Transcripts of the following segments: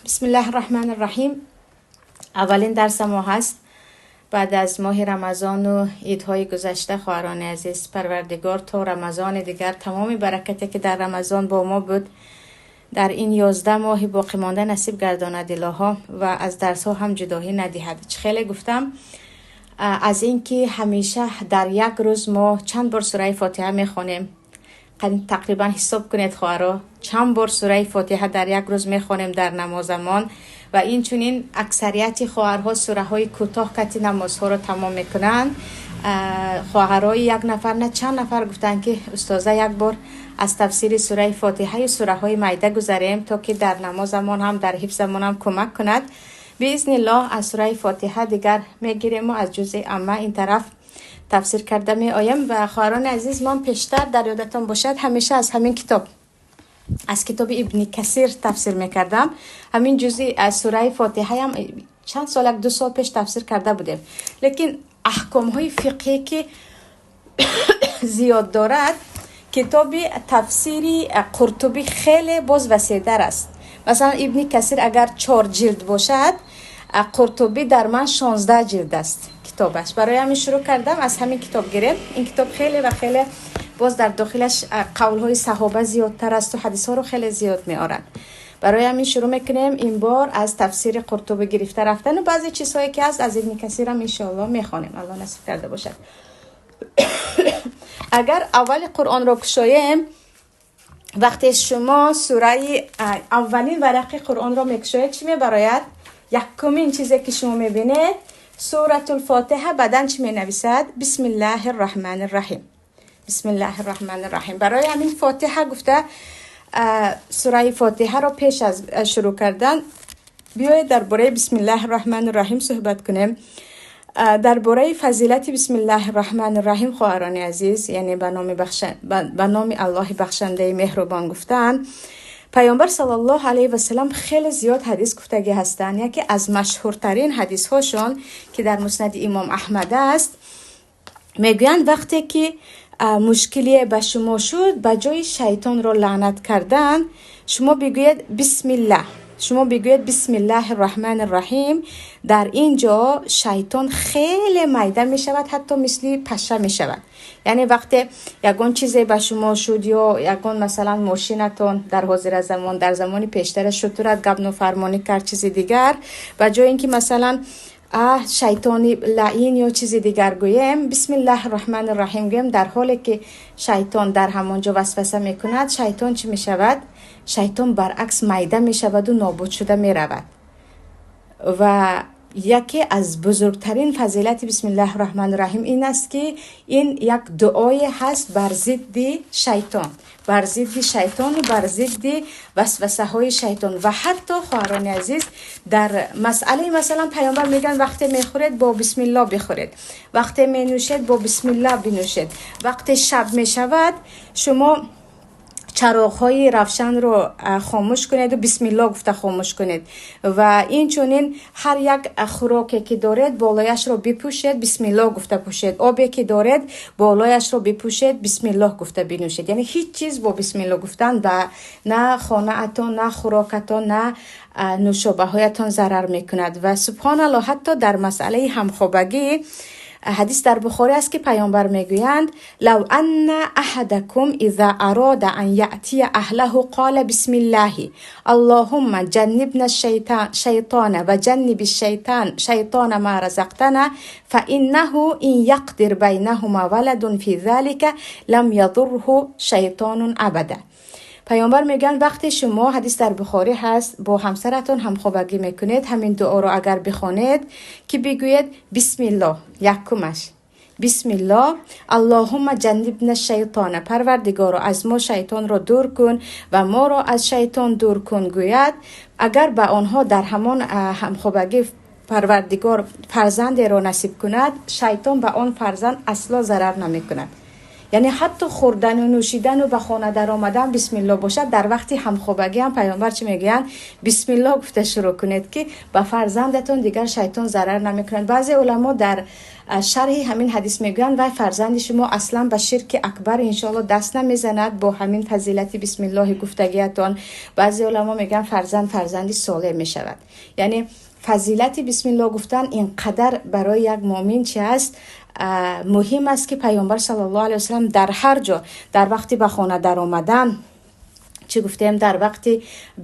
بسم الله الرحمن الرحیم. اولین درس ما هست بعد از ماه رمضان و عیدهای گذشته. خواهران عزیز، پروردگار تا رمضان دیگر تمام برکتی که در رمضان با ما بود در این 11 ماه باقی مانده نصیب گرداند الها و از درس ها هم جدایی ندهد. خیلی گفتم از اینکه همیشه در یک روز ما چند بار سوره فاتحه میخوانیم. تقریبا حساب کنید خواهرا، چند بار سوره فاتحه در یک روز میخوانیم در نمازمان و این چنین اکثریت خواهرها سوره های کوتاه کتی نمازها رو تمام میکنند. خواهرای یک نفر نه، چند نفر گفتن که استاذه، یک بار از تفسیر سوره فاتحه و سوره های میده گذریم تا که در نمازمان هم، در حفظمان هم کمک کند. باذن الله از سوره فاتحه دیگر میگیریم و از جزء عمه این طرف تفسیر کرده می آیم. و خواهران عزیز، ما پیشتر در یادتان باشد همیشه از همین کتاب، از کتاب ابن کثیر تفسیر میکردم. همین جزئی از سوره فاتحه هم چند سال، یک دو سال پیش تفسیر کرده بودیم، لیکن احکام های فقهی که زیاد دارد، کتاب تفسیری قرطبی خیلی باز وسیع‌تر است. مثلا ابن کثیر اگر 4 جلد باشد، قرطبی در من 16 جلد است کتابش. برای همین شروع کردم از همین کتاب گیریم. این کتاب خیلی و خیلی باز در داخلش قول های صحابه زیادتر است و حدیث ها رو خیلی زیاد می آرد. برای همین شروع میکنیم این بار از تفسیر قرطبی گرفته رفتن و بعضی چیزهایی که هست از ابن کثیر هم انشاءالله میخوانیم، الله نصیب کرده باشد. اگر اول قرآن را کشایم، وقتی شما سوره اولین ورق قرآن را میکشاید، چی میبراید؟ یکمین چیزی که شما میبینید سورة الفاتحه. بعدا چی می نویسد؟ بسم الله الرحمن الرحیم. بسم الله الرحمن الرحیم. برای همین فاتحه گفته سوره فاتحه را پیش از شروع کردن بیاید درباره بسم الله الرحمن الرحیم صحبت کنیم. درباره فضیلت بسم الله الرحمن الرحیم، خواهران عزیز، یعنی به نام الله بخشنده مهربان گفتن، پیامبر صلی الله علیه و سلم خیلی زیاد حدیث گفتگی هستند. یکی از مشهورترین حدیث هاشون که در مسند امام احمد است، میگویند وقتی که مشکلی به شما شد، به جای شیطان را لعنت کردن شما بگوید بسم الله، شما بگوید بسم الله الرحمن الرحیم. در اینجا شیطان خیلی میده می شود، حتی مثل پشه می شود. یعنی وقتی یگان چیزی به شما شد یا یگان مثلا ماشینتون، در حاضر زمان، در زمان پیشتر شترت گپ نافرمانی کرد، چیز دیگر، و جای اینکه مثلا شیطانی لعین یا چیز دیگر گویم، بسم الله الرحمن الرحیم گویم، در حالی که شیطان در همانجا وسوسه میکند، شیطان چی میشود؟ شیطان برعکس میده میشود و نابود شده میرود. و یکی از بزرگترین فضیلت بسم الله الرحمن الرحیم این است که این یک دعای هست بر ضد شیطان، بر ضد شیطان و بر ضد وسوسه های شیطان. و حتی خواهران عزیز، در مسئله مثلا پیامبر میگن وقتی میخورید با بسم الله بخورید، وقتی مینوشید با بسم الله بنوشید، وقتی شب میشود شما چراغ های روشن رو خاموش کنید و بسم الله گفته خاموش کنید و این چونین هر یک خوراکی که دارید بالایش رو بپوشید، بسم الله گفته پوشید، آبی که دارید بالایش رو بپوشید، بسم الله گفته بنوشید. یعنی هیچ چیز با بسم الله گفتن به نه خانه اتان، نه خوراکتان، نه نوشابه هایتان ضرر میکند. و سبحان الله، حتی در مسئله همخوابگی حدیث در بخاری است که پیامبر میگویند لو ان احدکم اذا اراد ان یأتی اهله قال بسم الله اللهم جنبنا الشیطان و جنب الشیطان شیطان ما رزقتنا فانه ان یقدر بینهما ولد فی ذلك لم یضره شیطان ابدا. پیامبر میگن وقتی شما، حدیث در بخاری هست، با همسرتون همخوابگی میکنید، همین دعا رو اگر بخوانید که بگوید بسم الله، یکمش بسم الله اللهم جنبنا الشیطان، پروردگارا از ما شیطان را دور کن و ما را از شیطان دور کن گوید، اگر به آنها در همان همخوابگی پروردگار فرزند را نصیب کند، شیطان به آن فرزند اصلا ضرر نمی کند. Яъне ҳатто хӯрдану нӯшидану ба хона даромадан бисмиллоҳ бошад. Дар вақти ҳамхобагӣ ҳам паёмбар чӣ мегӯянд? Бисмиллоҳ гуфта шурӯъ кунед, ки ба фарзандатон дигар шайтон зарар намекунад. Баъзе уламо дар шарҳи ҳамин ҳадис мегӯянд, вай фарзанди шумо аслан ба ширки акбар иншоалло даст намезанад бо ҳамин фазилати бисмиллоҳи гуфтагиятон. Баъзе уламо мегӯянд, фарзанд фарзанди солеҳ мешавад. Яъне фазилати бисмиллоҳ гуфтан ин қадар барои як муъмин чи аст, муҳим аст, ки паёмбар саллаллоҳу алайҳи васаллам дар ҳар ҷо, дар вақти ба хона даромадан, чӣ гуфтем, дар вақти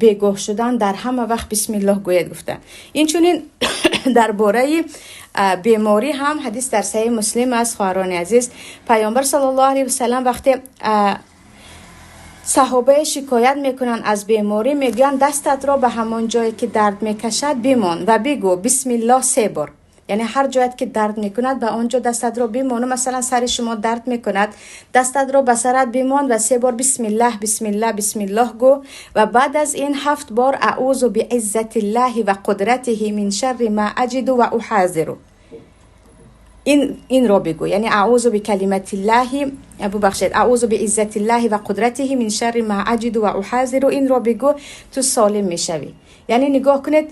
бегоҳ шудан, дар ҳама вақт бисмиллоҳ гӯед гуфта. Инчунин дар бораи беморӣ ҳам ҳадис дар Саҳеҳи Муслим аст, хоҳарони азиз. Паёмбар саллаллоҳу алайҳи васаллам вақте саҳобае шикоят мекунанд аз беморӣ, мегӯянд, дастатро ба ҳамон ҷое ки дард мекашад бимон ва бигӯ бисмиллоҳ се бор. Яъне ҳар ҷоят ки дард мекунад, ба он ҷо дастатро бимону, масалан, сари шумо дард мекунад, дастатро ба сарат бимон ва се бор бисмиллаҳ, бисмиллаҳ, бисмиллоҳ гӯ ва баъд аз ин ҳафт бор أعوذ بعزة الله وقدرته من شر ما أجد وأحاذر, инро бигӯ. Яъне أعوذ بكلمات الله, бубахшед, أعوذ بعزة الله وقدرته من شر ما أجد وأحاذر, инро бигӯ, ту солим мешавӣ. Яъне нигоҳ кунед,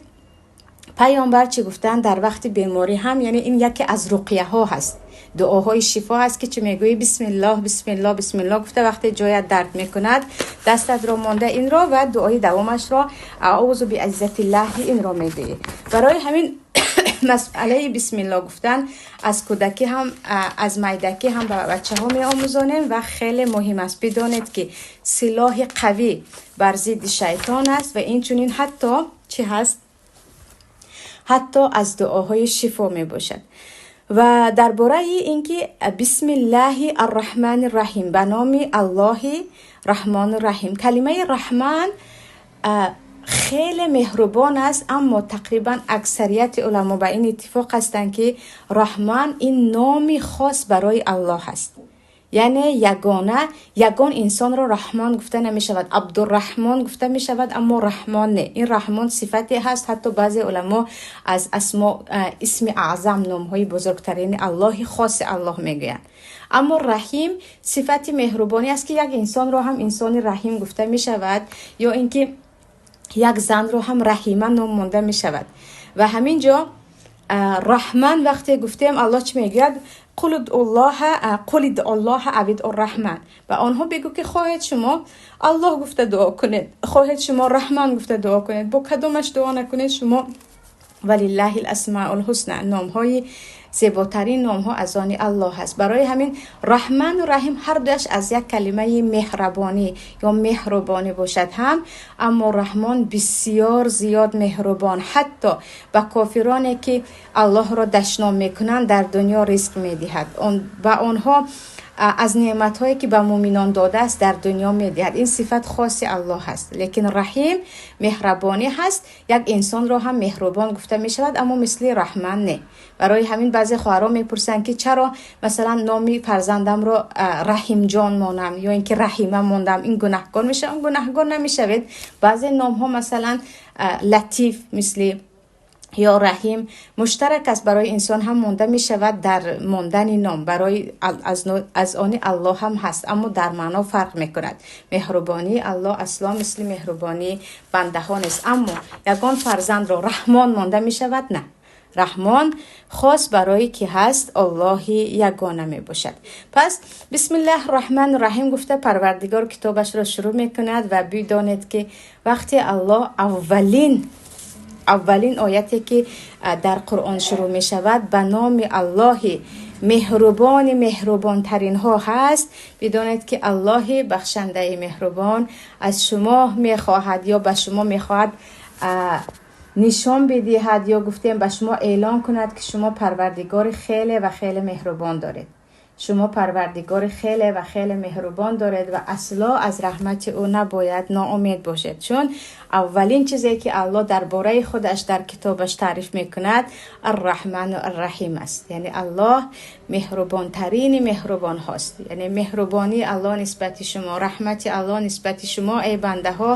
паёмбар чӣ гуфтанд дар вақти беморӣ ҳам. Яъне ин яке аз руқияҳо ҳаст, дуоҳои шифо ҳаст, ки чӣ мегӯӣ? Бисмиллоҳ, бисмиллоҳ, бисмиллоҳ гуфта, вақте ҷоят дард мекунад, дастатро монда инро ва дуои давомашро أعوذ بعزة الله, инро мегӯӣ. Барои ҳамин масъалаи бисмиллоҳ гуфтан аз кӯдакӣ ҳам, аз майдакӣ ҳам ба бачаҳо меомӯзонем ва хеле муҳим аст. Бидонед, ки силоҳи қавӣ бар зидди шайтон аст ва инчунин ҳатто чӣ ҳаст, ҳатто аз дуоҳои шифо мебошад. Ва дар бораи ин ки بسم الله الرحمن الرحيم, ба номи Аллоҳи Раҳмону Раҳим. Калимаи Раҳман хеле меҳрубон аст, аммо тақрибан аксарияти уламо ба ин иттифоқ ҳастанд, ки Раҳман ин номи хос барои Аллоҳ аст. Яъне ягона ягон инсонро Раҳмон гуфта намешавад. Абдурраҳмон гуфта мешавад, аммо Раҳмон не. Ин Раҳмон сифате ҳаст, ҳатто баъзе уламо аз асмо исми аъзам, номҳои бузургтарини Аллоҳи хоси Аллоҳ мегӯянд. Аммо Раҳим сифати меҳрубонӣ аст, ки як инсонро ҳам инсони раҳим гуфта мешавад ё ин ки як занро ҳам Раҳима ном монда мешавад. Ва ҳамин ҷо Раҳман вақте гуфтем, Аллоҳ чӣ мегӯяд? قل ادعوا الله أو ادعوا الرحمن. Ба онҳо бигӯ, ки хоҳед шумо Аллоҳ гуфта дуо кунед, хоҳед шумо Раҳман гуфта дуо кунед, бо кадомаш дуо накунед шумо, ولله الأسماء الحسنى, номҳои зеботарин номҳо аз они Аллоҳ аст. Барои ҳамин Раҳману Раҳим ҳар дуяш аз як калимаи меҳрабонӣ ё меҳрубонӣ бошад ҳам, аммо Раҳмон бисёр зиёд меҳрубон, ҳатто ба кофироне ки Аллоҳро дашном мекунанд, дар дунё ризқ медиҳад, ба онҳо аз неъматҳое ки ба муъминон додааст, дар дунё медиҳад. Ин сифат хоси Аллоҳ аст. Лекин Раҳим меҳрабонӣ ҳаст, як инсонро ҳам меҳрубон гуфта мешавад, аммо мисли Раҳман не. Барои ҳамин баъзе хоҳарон мепурсанд, ки чаро масалан номи фарзандамро Раҳимҷон монам ё ин ки Раҳима мондам, ин гунаҳкор мешавам? Гунаҳкор намешавед. Баъзе номҳо, масалан Латиф мисли ё Раҳим, муштарак аст, барои инсон ҳам монда мешавад. Дар мондани ном барои аз они Аллоҳ ҳам ҳаст, аммо дар маъно фарқ мекунад. Меҳрубонии Аллоҳ асло мисли меҳрубонии бандаҳо нест. Аммо ягон фарзандро Раҳмон монда мешавад? На, Раҳмон хос барои ки ҳаст? Аллоҳи ягона мебошад. Пас بسم الله الرحمن الرحيم гуфта Парвардигор китобашро шурӯъ мекунад. Ва бидонед, ки вақте Аллоҳ аввалин ояте ки дар Қуръон шурӯъ мешавад, ба номи Аллоҳи меҳрубони меҳрубонтаринҳо ҳаст, бидонед, ки Аллоҳи бахшандаи меҳрубон аз шумо мехоҳад ё ба шумо мехоҳад нишон бидиҳад ё гуфтем ба шумо эълон кунад, ки шумо Парвардигори хеле ва хеле меҳрубон доред. Шумо Парвардигори хеле ва хеле меҳрубон доред ва асло аз раҳмати ӯ набояд ноумед бошед, чун аввалин чизе ки Аллоҳ дар бораи худаш дар китобаш таъриф мекунад, الرحمن الرحيم аст. Яъне Аллоҳ меҳрубонтарини меҳрубонҳост. Яъне меҳрубонии Аллоҳ нисбати шумо, раҳмати Аллоҳ нисбати шумо, эй бандаҳо,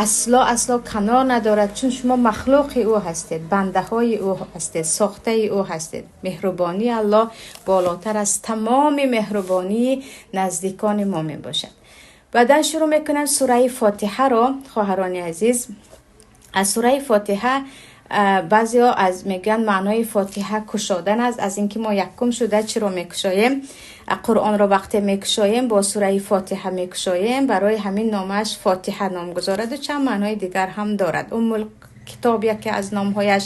Асло, асло канор надорад, чун шумо махлуқи ӯ ҳастед, бандаҳои ӯ ҳастед, сохтаи ӯ ҳастед. Меҳрубонии Аллоҳ болотар аз тамоми меҳрубонии наздикони мо мебошад. Баъдан шурӯъ мекунам сураи Фотиҳаро. Хоҳарони азиз, аз сураи Фотиҳа баъзеҳо аз мегӯянд, маънои Фотиҳа кушодан аст, аз инки мо якум шуда чиро мекушоем? Қуръонро вақте мекушоем, бо сураи Фотиҳа мекушоем, барои ҳамин номаш Фотиҳа ном гузораду чанд маънои дигар ҳам дорад. Уммул китоб яке аз номҳояш,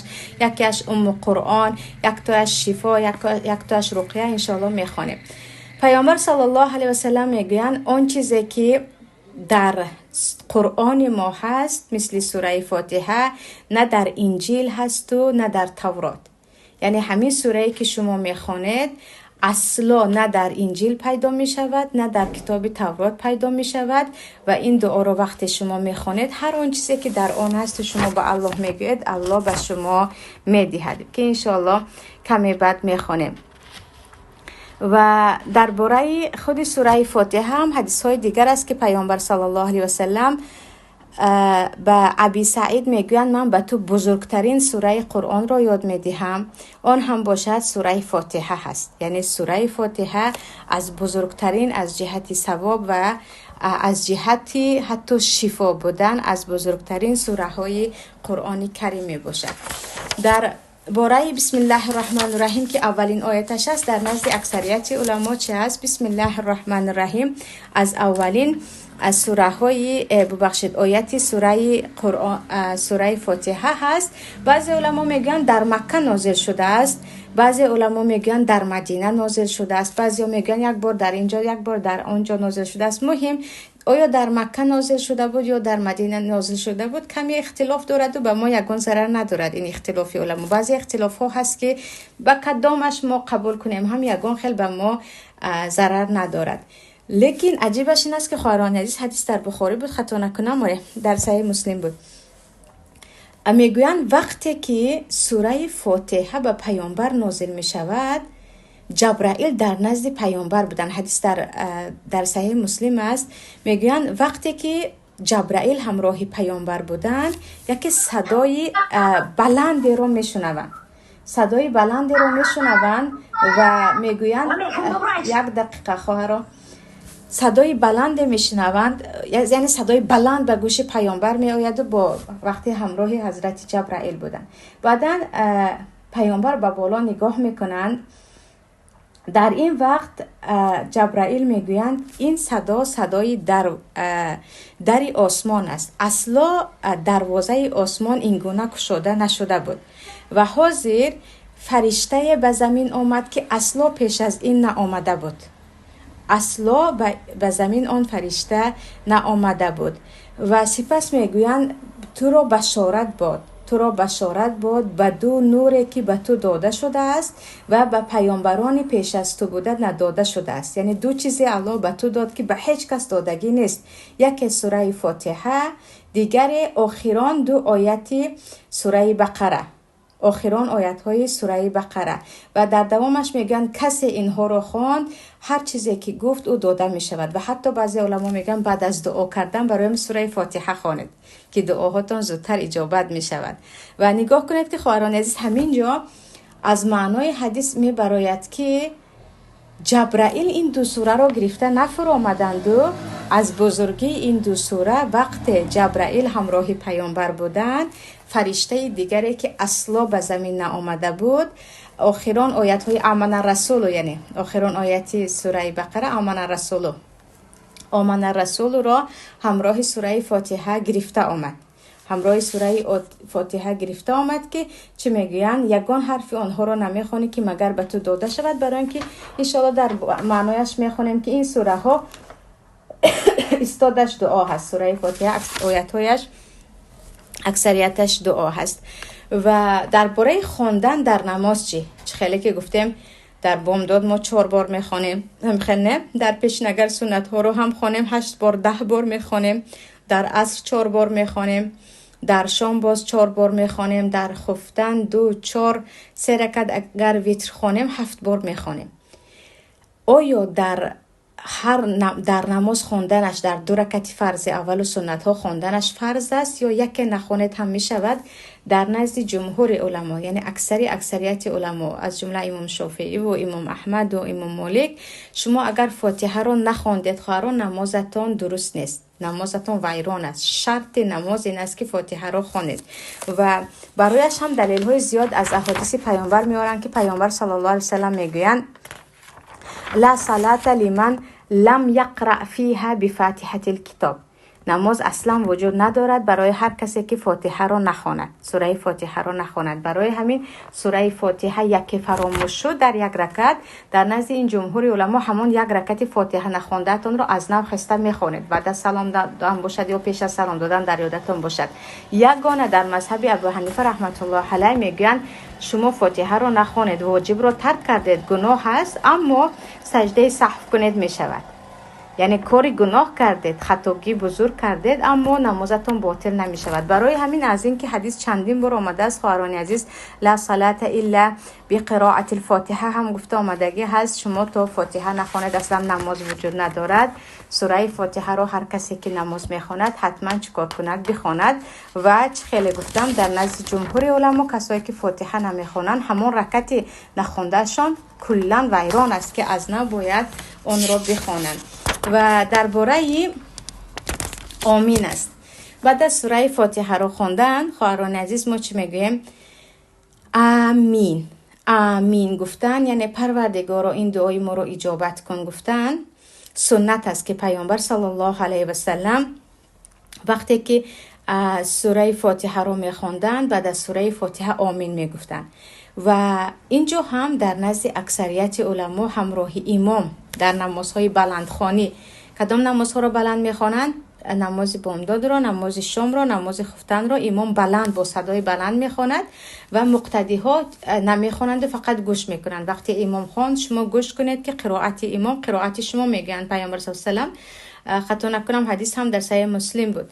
якеаш Умму Қуръон, яктояш шифо, яктояш руқия. Иншоалло, мехонем. Паёмбар саллаллоҳу алайҳи васалам мегӯянд: он чизе ки дар Қуръони мо ҳаст, мисли сураи Фотиҳа на дар Инҷил ҳасту на дар Таврот. Яъне ҳамин сурае ки шумо мехонед, асло на дар Инҷил пайдо мешавад, на дар китоби Таврот пайдо мешавад. Ва ин дуоро вақте шумо мехонед, ҳар он чизе ки дар он ҳасту шумо ба Аллоҳ мегӯед, Аллоҳ ба шумо медиҳад, ки иншоалло каме баъд мехонем. Ва дар бораи худи сураи Фотиҳа ҳам ҳадисҳои дигар аст, ки паёмбар саллаллоҳу алайҳи васалам ба Аби Саид мегӯянд: ман ба ту бузургтарин сураи Қуръонро ёд медиҳам, он ҳам бошад сураи Фотиҳа ҳаст. Яъне сураи Фотиҳа аз бузургтарин, аз ҷиҳати савоб ва аз ҷиҳати ҳатто шифо будан, аз бузургтарин сураҳои Қуръони Карим мебошад. Дар бораи бисмиллаҳи раҳмони раҳим, ки аввалин ояташ аст, дар назди аксарияти уламо чи аст? Бисмиллаҳи раҳмони раҳим аз аввалин аз сураҳои, бубахшед, ояти сураи Қуръон, сураи Фотиҳа ҳаст. Баъзе уламо мегӯянд, дар Макка нозил шудааст, баъзе уламо мегӯянд, дар Мадина нозил шудааст, баъзеҳо мегӯянд, як бор дар инҷо, як бор дар он ҷо нозил шудааст. Муҳим, оё дар Макка нозил шуда буд ё дар Мадина нозил шуда буд, каме ихтилоф дораду ба мо ягон зарар надорад ин ихтилофи уламо. Баъзе ихтилофҳо ҳаст, ки ба кадомаш мо қабул кунем ҳам, ягон хел ба мо зарар надорад. Лекин аҷибаш ин аст, ки, хоҳарони азиз, ҳадис дар Бухорӣ буд, хато накунам, оре, дар Саҳеҳи Муслим буд. Мегӯянд, вақте ки сураи Фотиҳа ба паёмбар нозил мешавад, Ҷабраил дар назди паёмбар буданд. Ҳадис дар Саҳеҳи Муслим аст. Мегӯянд, вақте ки Ҷабраил ҳамроҳи паёмбар буданд, яке садои баландеро мешунаванд, садои баландеро мешунаванд ва мегӯянд, як дақиқа, хоҳаро, садои баланде мешунаванд, яъне садои баланд ба гӯши паёмбар меояду бо вақти ҳамроҳи ҳазрати Ҷабраил буданд. Баъдан паёмбар ба боло нигоҳ мекунанд. Дар ин вақт Ҷабраил мегӯянд: ин садо садои дари осмон аст. Асло дарвозаи осмон ин гуна кушода нашуда буд ва ҳозир фариштае ба замин омад, ки асло пеш аз ин наомада буд, асло ба замин он фаришта наомада буд. Ва сипас мегӯянд: туро башорат бод, туро башорат бод ба ду нуре, ки ба ту дода шудааст ва ба паёмбарони пеш аз ту буда надода шудааст. Яъне ду чизе Аллоҳ ба ту дод, ки ба ҳеҷ кас додагӣ нест: яке сураи Фотиҳа, дигаре охирон ду ояти сураи Бақара, охирон оятҳои сураи Бақара. Ва дар давомаш мегӯянд: касе инҳоро хонд, ҳар чизе ки гуфт, ӯ дода мешавад. Ва ҳатто баъзе уламо мегӯянд, баъд аз дуо кардан барои сураи Фотиҳа хонед, ки дуоҳотон зудтар иҷобат мешавад. Ва нигоҳ кунед, ки, хоҳарони азиз, ҳамин ҷо аз маънои ҳадис мебарояд, ки Ҷабраил ин ду сураро гирифта нафуромаданду аз бузургии ин ду сура, вақте Ҷабраил ҳамроҳи паёмбар буданд, фариштаи дигаре, ки асло ба замин наомада буд, охирон оятҳои Амана Расулу, яъне охирон ояти сураи Бақара, Амана Расулу, Омана Расулуро ҳамроҳи сураи Фотиҳа гирифта омад, ҳамроҳи сураи Фотиҳа гирифта омад, ки чӣ мегӯянд, ягон ҳарфи онҳоро намехонӣ, ки магар ба ту дода шавад. Барои ин ки иншоалло дар маънояш мехонем, ки ин сураҳо истодаш дуо ҳаст. Сураи Фотиҳа оятҳояш аксарияташ дуо ҳаст. Ва дар бораи хондан дар намоз чӣ? Чӣ хеле ки гуфтем, дар бомдод мо чор бор мехонем, ҳамхел не? Дар пешин агар суннатҳоро ҳам хонем, ҳашт бор, 10 бор мехонем. Дар аср чор бор мехонем, дар шом боз чор бор мехонем, дар хуфтан ду, чор, се ракат, агар витр хонем, ҳафт бор мехонем. Оё дар Ҳар дар намоз хонданаш, дар ду ракати фарзи аввалу суннатҳо хонданаш фарз аст ё яке нахонед ҳам мешавад? Дар назди ҷумҳури уламо, яъне аксарияти уламо, аз ҷумла имом Шофеиву имом Аҳмаду имом Молик, шумо агар Фотиҳаро нахондед, хоҳарон, намозатон дуруст нест, намозатон вайрон аст. Шарти намоз ин аст, ки Фотиҳаро хонед. Ва барояш ҳам далелҳои зиёд аз аҳодиси Паёнбар меоранд, ки Паёнбар саллаллоҳу алайҳи васаллам мегӯянд: «Ла салата лиман лам яқра фиҳа бифатиҳати лкитоб». Намоз аслан вуҷуд надорад барои ҳар касе, ки Фотиҳаро нахонад, сураи Фотиҳаро нахонад. Барои ҳамин сураи Фотиҳа яке фаромӯш шуд дар як ракат, дар назди ин ҷумҳури уламо ҳамон як ракати Фотиҳа нахондаатонро аз нав хеста мехонед, баъд аз салом додан бошад ё пеш аз салом додан дар ёдатон бошад. Ягона дар мазҳаби Абу Ҳанифа раҳматуллоҳ алайҳ мегӯянд: шумо Фотиҳаро нахонед, воҷибро тарк кардед, гуноҳ аст, аммо саҷдаи саҳв кунед, мешавад. Яъне кори гуноҳ кардед, хатогӣ бузург кардед, аммо намозатон ботил намешавад. Барои ҳамин аз ин ки ҳадис чандин бор омадааст, хоҳарони азиз, «ла салата илла биқироати лфотиҳа» ҳам гуфта омадагӣ ҳаст. Шумо то Фотиҳа нахонед, аслан намоз вуҷуд надорад. Сураи Фотиҳаро ҳар касе, ки намоз мехонад, ҳатман чӣ кор кунад? Бихонад. Ва чӣ хеле гуфтам, дар назди ҷумҳури уламо касое, ки Фотиҳа намехонанд, ҳамон ракати нахондаашон куллан вайрон аст, ки аз нав бояд онро бихонанд. Ва дар бораи омин аст. Баъд аз сураи Фотиҳаро хондан, хоҳарони азиз, мо чӣ мегӯем? Амин. Амин гуфтан, яъне «Парвардигоро, ин дуои моро иҷобат кун» гуфтан, суннат аст, ки Паёнбар саллаллоҳу алайҳи васаллам вақте ки сураи Фотиҳаро мехонданд, баъд аз сураи Фотиҳа омин мегуфтанд. Ва ин ҷо ҳам дар назди аксарияти уламо ҳамроҳи имом дар намозҳои баландхонӣ. Кадом намозҳоро баланд мехонанд? Намози бомдодро, намози шомро, намози хуфтанро имом баланд, бо садои баланд мехонад ва муқтадиҳо намехонанду фақат гӯш мекунанд. Вақте имом хонд, шумо гӯш кунед, ки қироати имом қироати шумо, мегӯянд Паёмбар с салам. Хато накунам, ҳадис ҳам дар Саҳеҳи Муслим буд.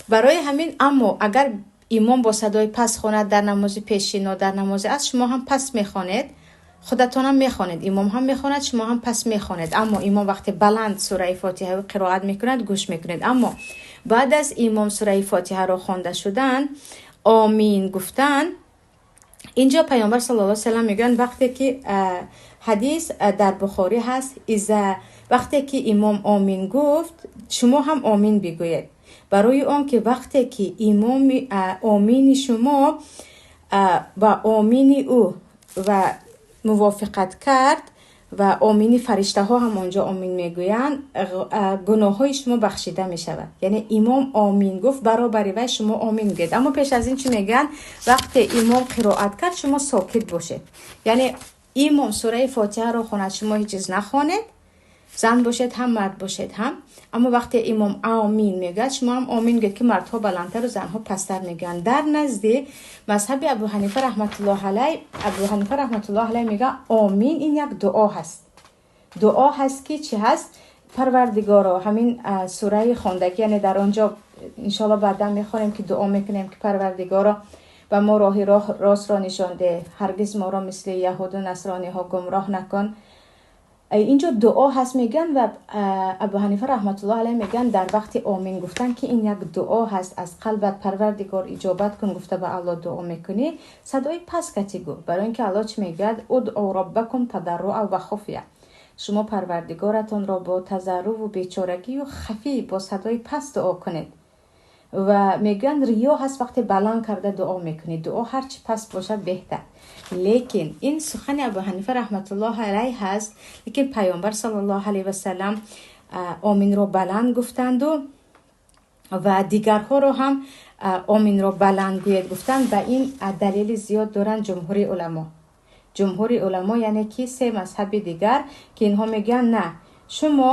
Барои ҳамин, аммо агар имом бо садои паст хонад дар намози пешино, дар намози аср, шумо ҳам паст мехонед, худатонам мехонед, имом ҳам мехонад, шумо ҳам пас мехонед. Аммо имом вақте баланд сураи Фотиҳа қироат мекунад, гӯш мекунед. Аммо баъд аз имом сураи Фотиҳаро хонда шудан, омин гуфтан, инҷо Паёмбар саллаллоҳу салам мегӯянд, вақте ки ҳадис дар Бухорӣ ҳаст, иза вақте ки имом омин гуфт, шумо ҳам омин бигӯед, барои он ки вақте ки имоми омини шумо ба омини ӯ ва мувофиқат кард ва омини фариштаҳо ҳам онҷо омин мегӯянд, гуноҳҳои шумо бахшида мешавад. Яъне имом омин гуфт, баробари вай шумо омин гӯед. Аммо пеш аз ин чӣ мегӯянд? Вақте имом қироат кард, шумо сокит бошед. Яъне имом сураи Фотиҳаро хонад, шумо ҳеҷ чиз нахонед, зан бошед ҳам, мард бошед ҳам. Аммо вақте имом омин мегӯяд, шумо ҳам омин гӯед, ки мардҳо баландтару занҳо пасттар мегӯянд. Дар назди мазҳаби Абу Ҳанифа раҳматуллоҳ алай, Абу Ҳанифа раҳматуллоҳ алай мегӯяд: омин ин як дуо ҳаст. Дуо ҳаст, ки чӣ ҳаст? «Парвардигоро, ҳамин сураи хондагӣ», яъне дар он ҷо иншоалло баъдан мехонем, ки дуо мекунем, ки «Парвардигоро, ба мо роҳи ростро нишон деҳ, ҳаргиз моро мисли яҳуду насрониҳо гумроҳ накун». Инҷо дуо ҳаст, мегӯянд. Ва Абу Ҳанифа раҳматуллоҳ алайҳ мегӯянд, дар вақти омин гуфтан, ки ин як дуо ҳаст, аз қалбат «Парвардигор, иҷобат кун» гуфта ба Аллоҳ дуо мекунӣ, садои паст кати гӯ, барои ин ки Аллоҳ чӣ мегӯяд? «Удъу роббакум тадарруа ва хуфя». Шумо Парвардигоратонро бо тазарруву бечорагию хафӣ, бо садои паст дуо кунед. Ва мегӯянд, риё ҳаст, вақте баланд карда дуо мекунӣ. Дуо ҳарчи паст бошад, беҳтар. Лекин ин сухани Абу Ҳанифа раҳматуллоҳ алайҳ ҳаст. Лекин Паёмбар саллаллоҳу алайҳи васалам оминро баланд гуфтанду ва дигарҳоро ҳам оминро баланд гӯед гуфтанд. Ба ин далели зиёд доранд ҷумҳури уламо. Ҷумҳури уламо, яъне ки се мазҳаби дигар, ки инҳо мегӯянд: на, шумо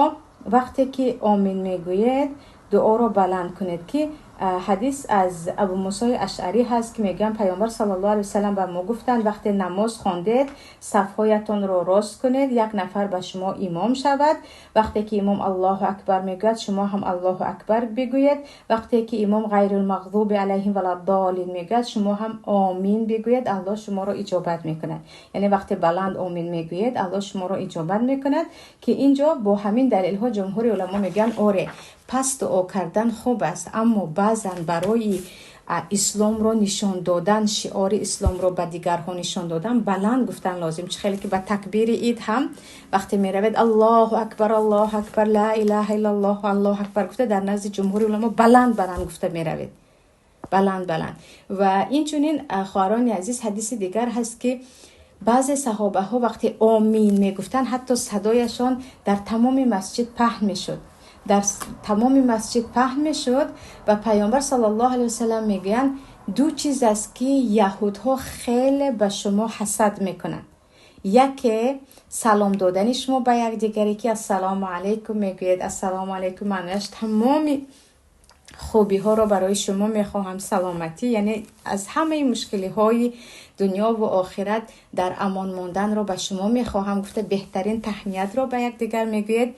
вақте ки омин мегӯед, дуоро баланд кунед, ки Ҳадис аз Абу Мусои Ашъарӣ ҳаст, ки мегӯянд, Паёмбар саллаллоҳу алайҳи васаллам ба мо гуфтанд: вақте намоз хондед, сафҳоятонро рост кунед, як нафар ба шумо имом шавад. Вақте ки имом «Аллоҳу акбар» мегӯяд, шумо ҳам «Аллоҳу акбар» бигӯед. Вақте ки имом «Ғайрулмағзуби алайҳим валаддолин» мегӯяд, шумо ҳам «Омин» бигӯед, Аллоҳ шуморо иҷобат мекунад. Яъне вақте баланд «Омин» мегӯед, Аллоҳ шуморо иҷобат мекунад. Ки инҷо бо ҳамин далелҳо ҷумҳури уламо мегӯянд, оре, пас дуо кардан хуб аст, аммо баъзан барои исломро нишон додан, шиори исломро ба дигарҳо нишон додан, баланд гуфтан лозим. Чӣ хеле ки ба такбири ид ҳам вақте меравед, «Аллоҳу акбар, Аллоҳу акбар, ла илаҳа иллаллоҳ, Аллоҳу акбар» гуфта, дар назди ҷумҳури уламо баланд баланд гуфта меравед, баланд баланд. Ва инчунин, хоҳарони азиз, ҳадиси дигар ҳаст, ки баъзе саҳобаҳо вақте «Омин» мегуфтанд, ҳатто садояшон дар тамоми масҷид паҳн мешуд, дар тамоми масҷид паҳн мешуд. Ва Паёмбар саллаллоҳу алайҳи васаллам мегӯянд, ду чиз аст, ки яҳудҳо хеле ба шумо ҳасад мекунанд. Яке салом додани шумо ба якдигаре, ки «Ассалому алайкум» мегӯед. «Ассалому алайкум» маънояш тамоми хубиҳоро барои шумо мехоҳам, саломатӣ, яъне аз ҳамаи мушкилиҳои дунёву охират дар амон монданро ба шумо мехоҳам гуфта, беҳтарин таҳниятро ба якдигар мегӯед.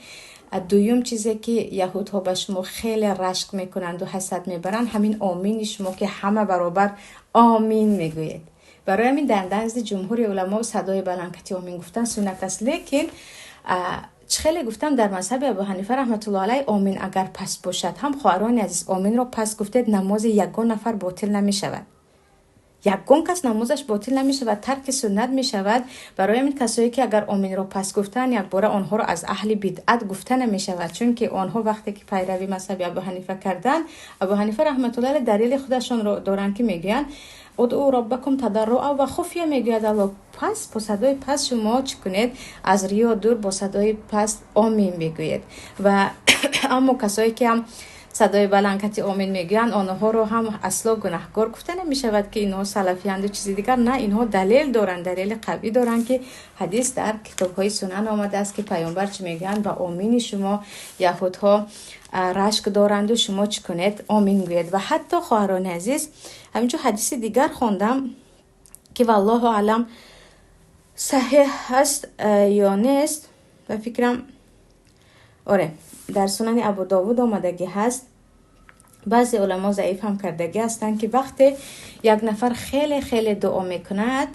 Дуюм чизе, ки яҳудҳо ба шумо хеле рашк мекунанду ҳасад мебаранд, ҳамин омини шумо, ки ҳама баробар «Омин» мегӯед. Барои ҳамин дар назди ҷумҳури уламо садои баландкати «Омин» гуфтан суннат аст. Лекин чӣ хеле гуфтам, дар мазҳаби Абу Ҳанифа раҳматуллоҳ алайҳ, омин агар паст бошад ҳам, хоҳарони азиз, оминро паст гуфтед, намози ягон нафар ботил намешавад, ягон кас намозаш ботил намешавад, тарки суннат мешавад. Барои ҳамин касое, ки агар оминро паст гуфтанд, якбора онҳоро аз аҳли бидъат гуфта намешавад, чунки онҳо вақте ки пайрави мазҳаби Абу Ҳанифа карданд, Абу Ҳанифа раҳматуллоҳ алайҳ далели худашонро доранд, ки мегӯянд «Удъу роббакум тадарруа ва хуфия» мегӯяд Аллоҳ. Пас бо садои паст шумо чӣ кунед? Аз риё дур бо садои паст «Омин» бигӯед. Ва аммо касое, ки ҳам садои баландкати «Омин» мегӯянд, онҳоро ҳам асло гунаҳкор гуфта намешавад, ки инҳо салафиянду чизи дигар. На, инҳо далел доранд, далели қавӣ доранд, ки ҳадис дар китобҳои сунан омадааст, ки Паёмбар чӣ мегӯянд? Ба омини шумо яҳудҳо рашк доранду шумо чӣ кунед? «Омин» гӯед. Ва ҳатто, хоҳарони азиз, ҳаминҷо ҳадиси дигар хондам, ки валлоҳу аълам, саҳеҳ ҳаст ё нест, ба фикрам, оре, дар Сунани Абу Довуд омадагӣ ҳаст, баъзе уламо заиф ҳам кардагӣ ҳастанд, ки вақте як нафар хеле хеле дуо мекунад,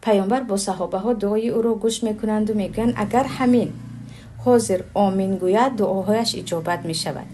Паёмбар бо саҳобаҳо дуои ӯро гӯш мекунанду мегӯянд, агар ҳамин ҳозир «Омин» гӯяд, дуоҳояш иҷобат мешавад.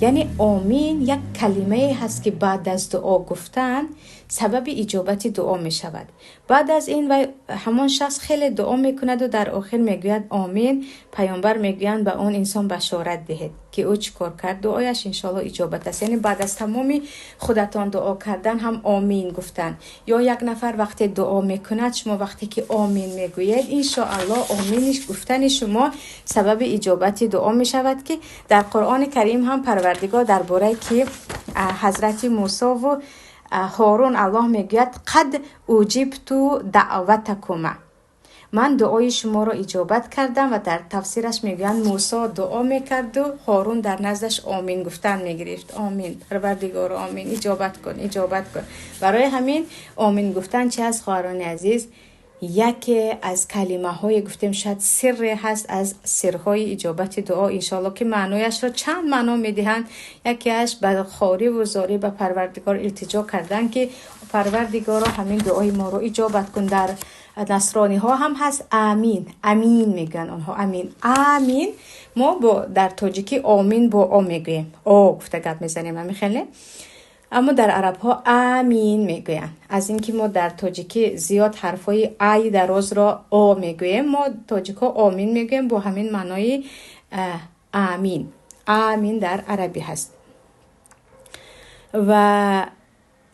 Яъне омин як калимае ҳаст, ки баъд аз дуо гуфтан сабаби иҷобати дуо мешавад. Баъд аз ин вай ҳамон шахс хеле дуо мекунаду дар охир мегӯяд «Омин». Паёмбар мегӯянд, ба он инсон башорат диҳед, ки ӯ чӣ кор кард? Дуояш иншоалло иҷобат аст. Яъне баъд аз тамоми худатон дуо кардан ҳам «Омин» гуфтан. Ё як нафар вақте дуо мекунад, шумо вақте ки «Омин» мегӯед, иншоалло омини гуфтани шумо сабаби иҷобати дуо мешавад. Ки дар Қуръони Карим ҳам Парвардигор дар бораи ки ҳазрати Мусову Ҳорун, Аллоҳ мегӯяд: «Қад уҷибту даъватакума», ман дуои шуморо иҷобат кардам. Ва дар тафсираш мегӯянд, Мусо дуо мекарду Ҳорун дар наздаш «Омин» гуфтан мегирифт. «Омин, Парвардигоро, омин, иҷобат кун, иҷобат кун». Барои ҳамин «Омин» гуфтан чи аст, хоҳарони азиз? Яке аз калимаҳое, гуфтем, шояд сирре ҳаст аз сирҳои иҷобати дуо, иншоалло, ки маънояшро чанд маъно медиҳанд. Якеаш ба хориву зорӣ ба Парвардигор илтиҷо кардан, ки Парвардигоро, ҳамин дуои моро иҷобат кун. Дар насрониҳо ҳам ҳаст «Амин», «Амин» мегӯянд онҳо, «Амин», «Амин». Мо бо дар тоҷикӣ «Омин» бо «о» мегӯем, «о» гуфта гап мезанем, ҳамин хеле. Аммо дар арабҳо «Амин» мегӯянд. Аз ин ки мо дар тоҷикӣ зиёд ҳарфҳои ай дарозро «о» мегӯем, мо тоҷикҳо «Омин» мегӯем бо ҳамин маънои «Амин». «Амин» дар арабӣ ҳаст. Ва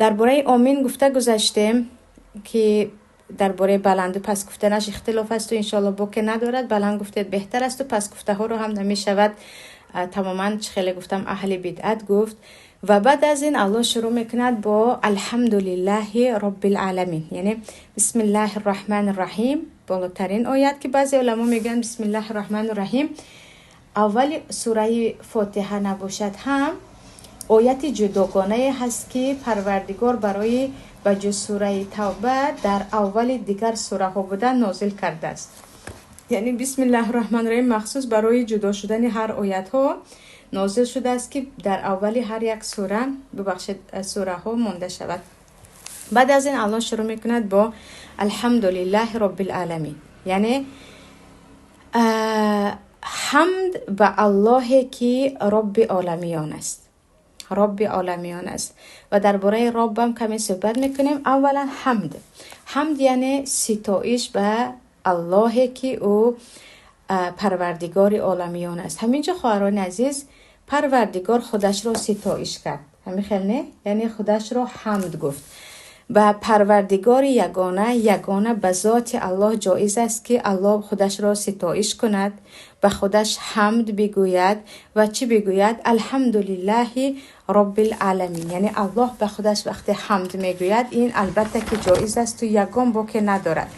дар бораи «Омин» гуфта гузаштем, ки дар бораи баланду паст гуфтанаш ихтилоф асту иншоалло боке надорад, баланд гуфтед беҳтар асту паст гуфтаҳоро ҳам намешавад тамоман, чӣ хеле гуфтам, аҳли бидъат гуфт. Ва баъд аз ин Аллоҳ шурӯъ мекунад бо «Алҳамдулиллаҳи роббил-оламин», яъне «Бисмиллаҳи рраҳмани рраҳим» болотарин оят, ки баъзе уламо мегӯянд, «Бисмиллаҳи рраҳмани рраҳим» аввали сураи Фотиҳа набошад ҳам. Ояти ҷудогонае ҳаст, ки Парвардигор барои ба ҷуз сураи Тавба дар аввали дигар сураҳо буда нозил кардааст. Яъне бисмиллаҳи раҳмони раҳим махсус барои ҷудо шудани ҳар оятҳо нозил шудааст, ки дар аввали ҳар як сура, бубахшед, сураҳо монда шавад. Баъд аз ин Аллоҳ шурӯъ мекунад бо алҳамдулиллаҳи роббил аламин, яъне ҳамд ба Аллоҳе, ки Робби оламиён аст, Робби оламиён аст. Ва дар бораи Роббам каме суҳбат мекунем. Аввалан ҳамд, яъне ситоиш ба Аллоҳе, ки ӯ Парвардигори оламиён аст. Ҳамин ҷо, хоҳарони азиз, Парвардигор худашро ситоиш кард, ҳамин хел не? Яъне худашро ҳамд гуфт. Ба Парвардигори ягона, ягона ба зоти Аллоҳ ҷоиз аст, ки Аллоҳ худашро ситоиш кунад, ба худаш ҳамд бигӯяд. Ва чӣ бигӯяд? Алҳамдулиллаҳи роббил аламин. Яъне Аллоҳ ба худаш вақте ҳамд мегӯяд, ин албатта ки ҷоиз асту ягон боке надорад.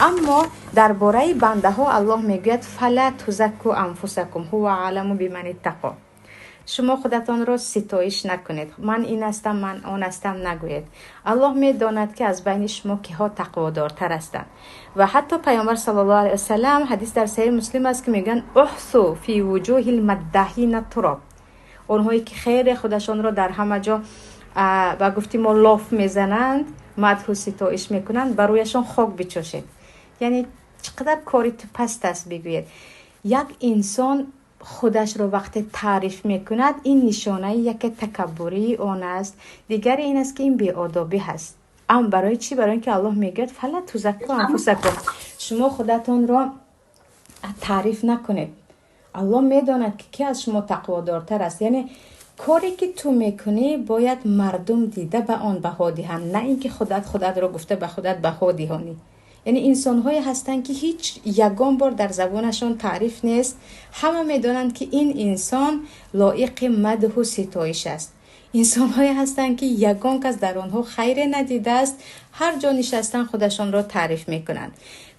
Аммо дар бораи бандаҳо Аллоҳ мегӯяд: фала тузакку анфусакум ҳува аъламу биман иттақо. Шумо худатонро ситоиш накунед, ман ин ҳастам, ман он ҳастам нагӯед. Аллоҳ медонад, ки аз байни шумо киҳо тақводортар ҳастанд. Ва ҳатто Паёмбар саллаллоҳу алайҳи васалам, ҳадис дар Саҳиҳи Муслим аст, ки мегӯянд: уҳсу фи вуҷуҳил маддаҳина туроб. Онҳое ки хеле худашонро дар ҳама ҷо, ба гуфти мо, лоф мезананд, мадҳу ситоиш мекунанд, ба рӯяшон хок бичошед. Яъне чӣ қадар кори ту паст аст бигӯед. Як инсон худашро вақте таъриф мекунад, ин нишонаи яке такаббурии он аст, дигаре ин аст, ки ин беодобӣ ҳаст. Ам барои чӣ? Барои ин ки Аллоҳ мегӯяд: фала тузакку анфусакум, шумо худатонро таъриф накунед, Аллоҳ медонад, ки ки аз шумо тақводортар аст. Яъне коре ки ту мекунӣ, бояд мардум дида ба он баҳо диҳанд, на ин ки худат худатро гуфта ба худат баҳо диҳонӣ. Яъне инсонҳое ҳастанд, ки ҳеҷ ягон бор дар забонашон таъриф нест, ҳама медонанд, ки ин инсон лоиқи мадҳу ситоиш аст. Инсонҳое ҳастанд, ки ягон кас дар онҳо хайре надидааст, ҳар ҷо нишастан худашонро таъриф мекунанд.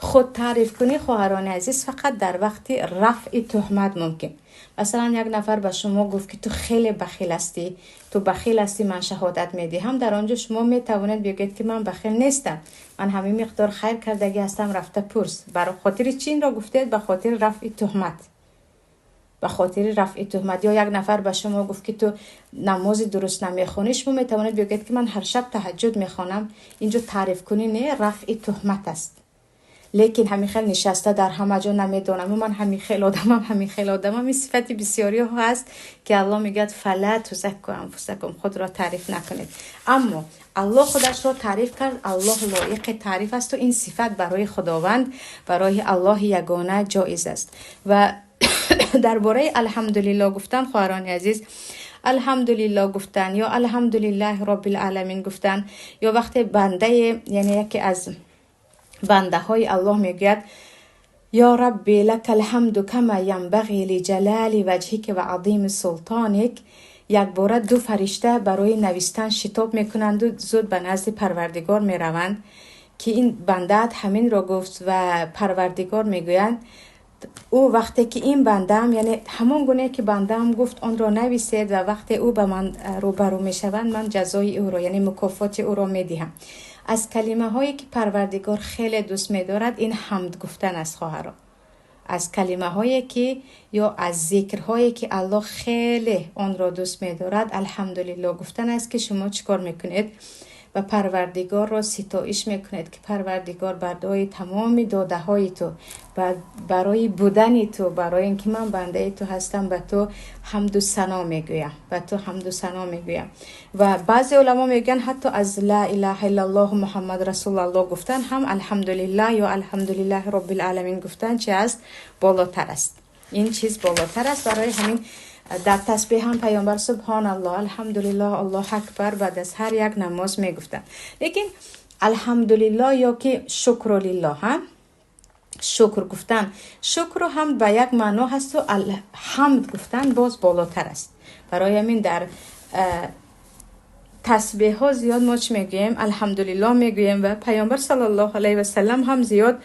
Худ таърифкунӣ, хоҳарони азиз, фақат дар вақти рафъи туҳмат мумкин. Масалан, як нафар ба шумо гуфт, ки ту хеле бахил ҳастӣ, ту бахил ҳастӣ, ман шаҳодат медиҳам. Дар он ҷо шумо метавонед бигӯед, ки ман бахил нестам, ман ҳамин миқдор хайр кардагӣ ҳастам, рафта пурс. Бар хотири чӣ инро гуфтед? Ба хотири рафъи туҳмат, ба хотири рафъи туҳмат. Ё як нафар ба шумо гуфт, ки ту намози дуруст намехонӣ, шумо метавонед бигӯед, ки ман ҳар шаб таҳаҷҷуд мехонам. Инҷо таърифкунӣ не, рафъи туҳмат аст. Лекин ҳамин хел нишаста дар ҳама ҷо намедонам, ман ҳамин хел одамам, ҳамин хел одамам, ин сифати бисёриҳо ҳаст, ки Аллоҳ мегӯяд: фала тузакку анфусакум, худро таъриф накунед. Аммо Аллоҳ худашро таъриф кард, Аллоҳ лоиқи таъриф асту ин сифат барои Худованд, барои Аллоҳи ягона ҷоиз аст. Ва дар бораи алҳамдулилло гуфтан, хоҳарони азиз, алҳамдулилло гуфтан ё алҳамдулиллаҳи роббил аламин гуфтан, ё вақте бандае, яъне яке аз бандаҳои Аллоҳ мегӯяд: ё рабби лакал ҳамду кама янбағӣ лиҷалали ваҷҳика ва азими султоник, якбора ду фаришта барои навистан шитоб мекунанду зуд ба назди Парвардигор мераванд, ки ин бандаат ҳаминро гуфт. Ва Парвардигор мегӯянд: ӯ вақте ки ин бандаам, яъне ҳамон гуне ки бандаам гуфт, онро нависед ва вақте ӯ ба ман рӯбарӯ мешаванд, ман ҷазои ӯро, яъне мукофоти ӯро медиҳам. Аз калимаҳое ки Парвардигор хеле дӯст медорад, ин ҳамд гуфтан аст, хоҳаро. Аз калимаҳое ки ё аз зикрҳое ки Аллоҳ хеле онро дӯст медорад, алҳамдулилло гуфтан аст, ки шумо чӣ кор мекунед? Ва Парвардигорро ситоиш мекунед, ки Парвардигор, барои тамоми додаҳои ту, барои будани ту, барои ин ки ман бандаи ту ҳастам, ба ту ҳамду сано мегӯям, ба ту ҳамду сано мегӯям. Ва баъзе уламо мегӯянд, ҳатто аз ла илаҳа иллаллоҳ Муҳаммад расулаллоҳ гуфтан ҳам алҳамдулиллаҳ ё алҳамдулиллаҳи роббил аламин гуфтан чи аст? Болотар аст, ин чиз болотар аст. Барои ҳамин дар тасбеҳ ҳам Паёмбар субҳоналлоҳ, алҳамдулиллоҳ, аллоҳ акбар баъд аз ҳар як намоз мегуфтанд. Лекин алҳамдулиллоҳ ё ки шукрулиллоҳ, ҳа, шукр гуфтан, шукру ҳамд ба як маъно ҳасту ҳамд гуфтан боз болотар аст. Барои ҳамин дар тасбеҳҳо зиёд мо чӣ мегӯем? Алҳамдулиллоҳ мегӯем. Ва Паёмбар саллаллоҳу алайҳи васаллам ҳам зиёд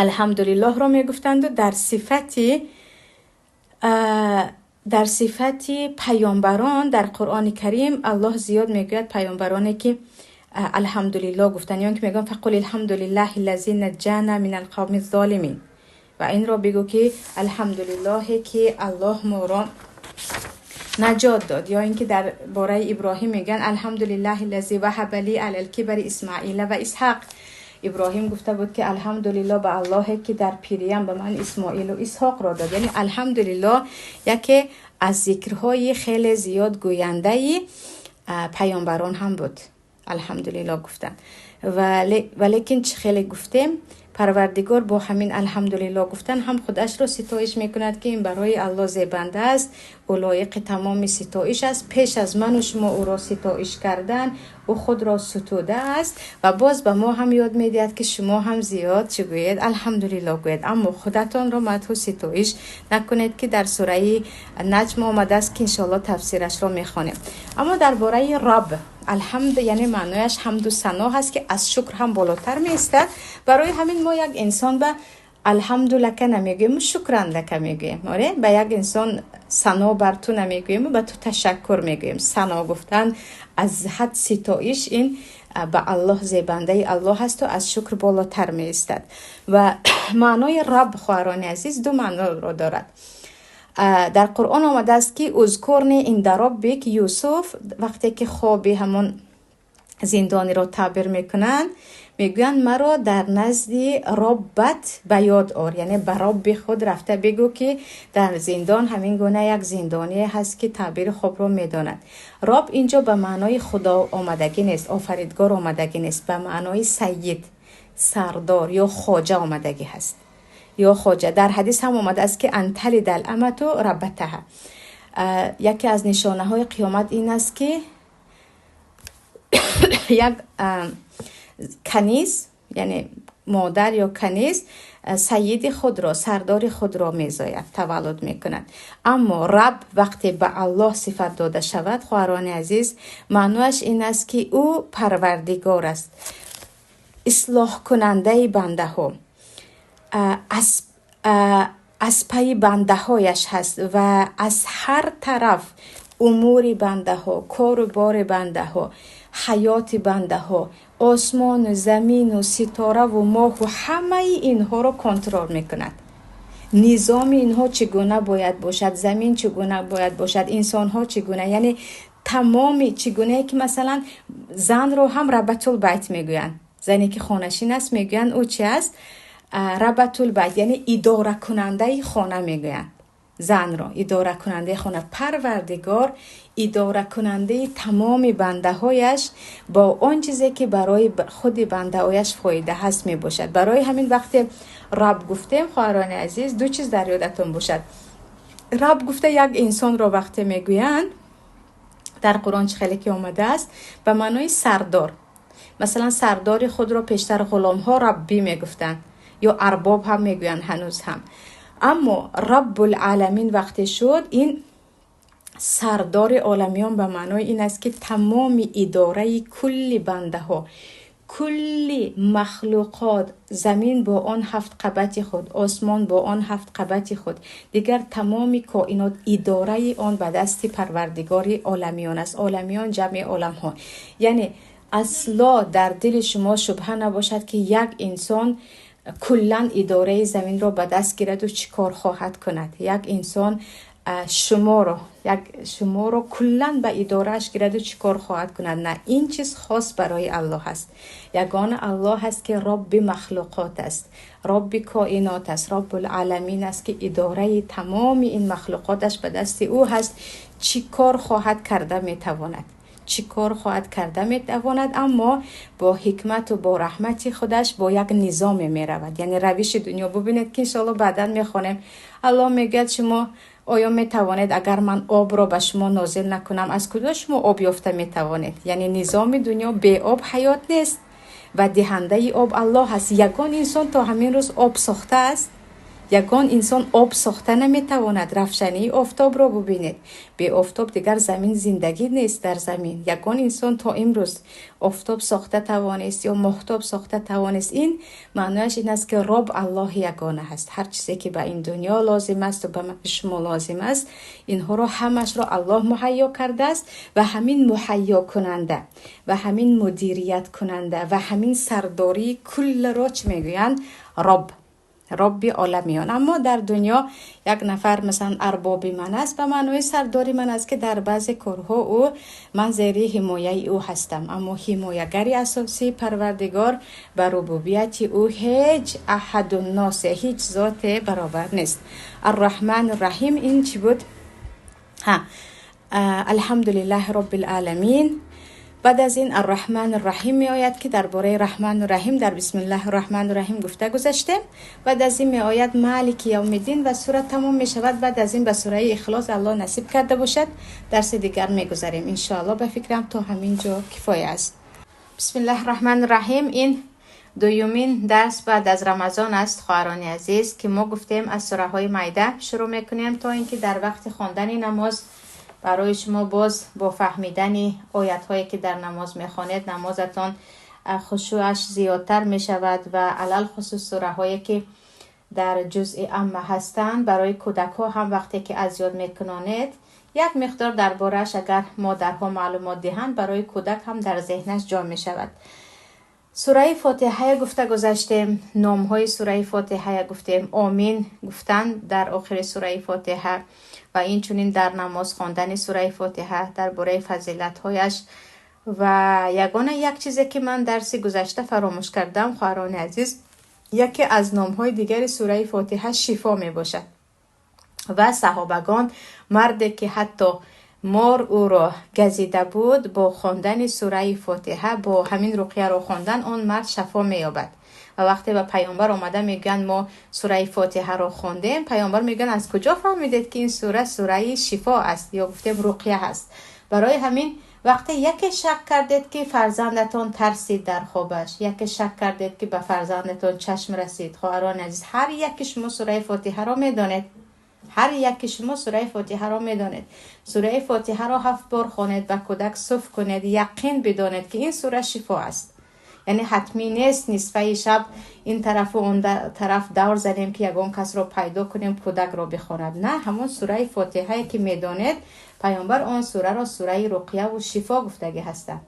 алҳамдулиллоҳро мегуфтанду дар сифати Дар сифати паёмбарон дар Қуръони Карим Аллоҳ зиёд мегӯяд, паёмбароне ки алҳамдулиллоҳ гуфтанд, ё ин ки мегӯянд: فقل الحمد لله الذي نجانا من القوم الظالمين. Ва инро бигӯ, ки алҳамдулиллоҳе ки Аллоҳ моро наҷот дод. Ё ин ки дар бораи Иброҳим мегӯянд: الحمد لله الذي وهب لي على الكبر إسماعيل وإسحاق. Иброҳим гуфта буд, ки алҳамдулиллоҳ ба Аллоҳе ки дар пириям ба ман Исмоилу Исҳоқро дод. Яъне алҳамдулиллоҳ яке аз зикрҳои хеле зиёд гӯяндаи паёмбарон ҳам буд, алҳамдулиллоҳ гуфтанд. Ва лекин чӣ хеле гуфтем, Парвардигор бо ҳамин алҳамдулиллоҳ гуфтан ҳам худашро ситоиш мекунад, ки ин барои Аллоҳ зебанда аст, ӯ лоиқи тамоми ситоиш аст. Пеш аз ману шумо ӯро ситоиш кардан, ӯ худро сутуда аст. Ва боз ба мо ҳам ёд медиҳад, ки шумо ҳам зиёд чӣ гӯед? Алҳамдулиллоҳ гӯед, аммо худатонро мадҳу ситоиш накунед, ки дар сураи Наҷм омадааст, ки иншоалло тафсирашро мехонем. Аммо дар бораи Раб, алҳамд яъне маънояш ҳамду сано ҳаст, ки аз шукр ҳам болотар меистад. Барои ҳамин мо як инсон ба الحمد لك намегӯем, شكرا لك мегӯем. Оре, ба як инсон сано бар ту намегӯем, ба ту ташаккур мегӯем. Сано гуфтан, аз ҳад ситоиш, ин ба Аллоҳ, зебандаи Аллоҳ ҳасту аз шукр болотар меистад. Ва маънои Раб, хоҳарони азиз, ду маъноро дорад. Дар Қуръон омадааст, ки اذكرني عند ربك. Юсуф вақте ки хоби ҳамон зиндониро таъбир мекунанд, мегӯянд: маро дар назди Роббат ба ёд ор, яъне ба Робби худ рафта бигӯ, ки дар зиндон ҳамин гуна як зиндоние ҳаст, ки таъбири хобро медонад. Роб инҷо ба маънои Худо омадагӣ нест, офаридгор омадагӣ нест, ба маънои сайид, сардор ё хоҷа омадагӣ ҳаст, ё хоҷа. Дар ҳадис ҳам омадааст, ки أن تلد الأمة ربتها. Яке аз нишонаҳои қиёмат ин аст, ки як каниз, яъне модар ё каниз, сайиди худро, сардори худро мезояд, таваллуд мекунад. Аммо Раб вақте ба Аллоҳ сифат дода шавад, хоҳарони азиз, маънояш ин аст, ки ӯ Парвардигор аст, ислоҳкунандаи бандаҳо, аз пайи бандаҳояш ҳаст ва аз ҳар тараф умури бандаҳо, кору бори бандаҳо, ҳаёти бандаҳо, осмону замину ситораву моҳу ҳамаи инҳоро контрол мекунад. Низоми инҳо чӣ гуна бояд бошад, замин чӣ гуна бояд бошад, инсонҳо чӣ гуна, яъне тамоми чӣ гунае ки масалан занро ҳам ربة البيت мегӯянд. Зане ки хонашин аст, мегӯянд, ӯ чи аст? ربة البيت, яъне идоракунандаи хона мегӯянд занро, идоракунандаи хона. Парвардигор идоракунандаи тамоми бандаҳояш бо он чизе ки барои худи бандаҳояш фоида ҳаст мебошад. Барои ҳамин вақте Раб гуфтем, хоҳарони азиз, ду чиз дар ёдатон бошад. Раб гуфта як инсонро вақте мегӯянд, дар Қуръон чӣ хеле ки омадааст, ба маънои сардор. Масалан, сардори худро пештар ғуломҳо раббӣ мегуфтанд ё арбоб ҳам мегӯянд ҳанӯз ҳам. Аммо رب العالمين вақте шуд, ин сардори оламиён ба маънои ин аст, ки тамоми идораи кулли бандаҳо, кулли махлуқот, замин бо он ҳафт қабати худ, осмон бо он ҳафт қабати худ, дигар тамоми коинот, идораи он ба дасти Парвардигори оламиён аст. Оламиён ҷамъи оламҳо. Яъне асло дар дили шумо шубҳа набошад, ки як инсон куллан идораи заминро ба даст гираду чӣ кор хоҳад кунад. Як инсон шуморо, як шуморо куллан ба идорааш гираду чӣ кор хоҳад кунад. На, ин чиз хос барои Аллоҳ аст. Ягона Аллоҳ аст, ки Робби махлуқот аст, Робби коинот аст, رب العالمين аст, ки идораи тамоми ин махлуқоташ ба дасти ӯ ҳаст. Чӣ кор хоҳад карда метавонад, чӣ кор хоҳад карда метавонад, аммо бо ҳикмату бо раҳмати худаш, бо як низоме меравад. Яъне равиши дунё бубинед, ки иншоалло баъдан мехонем. Аллоҳ мегӯяд: шумо оё метавонед, агар ман обро ба шумо нозил накунам, аз куҷо шумо об ёфта метавонед? Яъне низоми дунё беоб ҳаёт нест ва диҳандаи об Аллоҳ аст. Ягон инсон то ҳамин рӯз об сохтааст? Ягон инсон об сохта наметавонад. Равшании офтобро бубинед. Бе офтоб дигар замин зиндагӣ нест. Дар замин ягон инсон то имрӯз офтоб сохта тавонист ё моҳтоб сохта тавонист? Ин маънояш ин аст, ки Роб Аллоҳи ягона ҳаст. Ҳар чизе ки ба ин дунё лозим асту ба шумо лозим аст, инҳоро ҳамашро Аллоҳ муҳайё кардааст ва ҳамин муҳайёкунанда ва ҳамин мудирияткунанда ва ҳамин сардории куллро чӣ мегӯянд? Роб, Робби оламиён. Аммо дар дунё як нафар, масалан, арбоби ман аст, ба маънои сардори ман аст, ки дар баъзе корҳо ӯ ман зери ҳимояи ӯ ҳастам. Аммо ҳимоягари асосии Парвардигор, ба рубубияти ӯ ҳеҷ аҳадунносе, ҳеҷ зоте баробар нест. Арраҳман Раҳим ин чӣ буд? Ҳа, Алҳамдулиллаҳи Роббил Оламин. Баъд аз ин Арраҳман Раҳим меояд, ки дар бораи Раҳману Раҳим дар Бисмиллаҳи Раҳману Раҳим гуфта гузаштем. Баъд аз ин меояд Малики Явмиддин ва сура тамом мешавад. Баъд аз ин ба сураи Ихлос, Аллоҳ насиб карда бошад, дарси дигар мегузарем, иншоалло. Ба фикрам, то ҳамин ҷо кифоя аст. Бисмиллаҳи Раҳмани Раҳим. Ин дуюмин дарс баъд аз Рамазон аст, хоҳарони азиз, ки мо гуфтем, аз сураҳои майда шурӯъ мекунем, то ин ки дар вақти хондани намоз барои шумо боз бо фаҳмидани оятҳое, ки дар намоз мехонед, намозатон хушӯъаш зиёдтар мешавад. Ва алалхусус сураҳое, ки дар ҷузъи амма ҳастанд, барои кӯдакҳо ҳам вақте ки аз ёд мекунонед, як миқдор дар борааш агар модарҳо маълумот диҳанд, барои кӯдак ҳам дар зеҳнаш ҷо мешавад. Сураи Фотиҳая гуфта гузаштем, номҳои сураи Фотиҳая гуфтем, омин гуфтан дар охири сураи Фотиҳа ва инчунин дар намоз хондани сураи Фотиҳа, дар бораи фазилатҳояш. Ва ягона як чизе, ки ман дарси гузашта фаромӯш кардам, хоҳарони азиз, яке аз номҳои дигари сураи Фотиҳа Шифо мебошад. Ва саҳобагон марде, ки ҳатто мор ӯро газида буд, бо хондани сураи Фотиҳа, бо ҳамин руқияро хондан, он мард шафо меёбад. Ва вақте ба Паёмбар омада мегӯянд: «Мо сураи Фотиҳаро хондем», Паёмбар мегӯянд: «Аз куҷо фаҳмидед, ки ин сура сураи шифо аст ё гуфтем руқия ҳаст?» Барои ҳамин вақте яке шак кардед, ки фарзандатон тарсид дар хобаш, яке шак кардед, ки ба фарзандатон чашм расид, хоҳарони азиз, ҳар яке шумо сураи Фотиҳаро медонед, ҳар яке шумо сураи Фотиҳаро медонед, сураи Фотиҳаро ҳафт бор хонед, ба кӯдак суф кунед, яқин бидонед, ки ин сура шифо аст. Яъне ҳатмӣ нест нисфаи шаб ин тарафу он тараф давр занем, ки ягон касро пайдо кунем, кӯдакро бихонад. На, ҳамон сураи Фотиҳае, ки медонед, Паёмбар он сураро сураи руқияву шифо гуфтагӣ ҳастанд,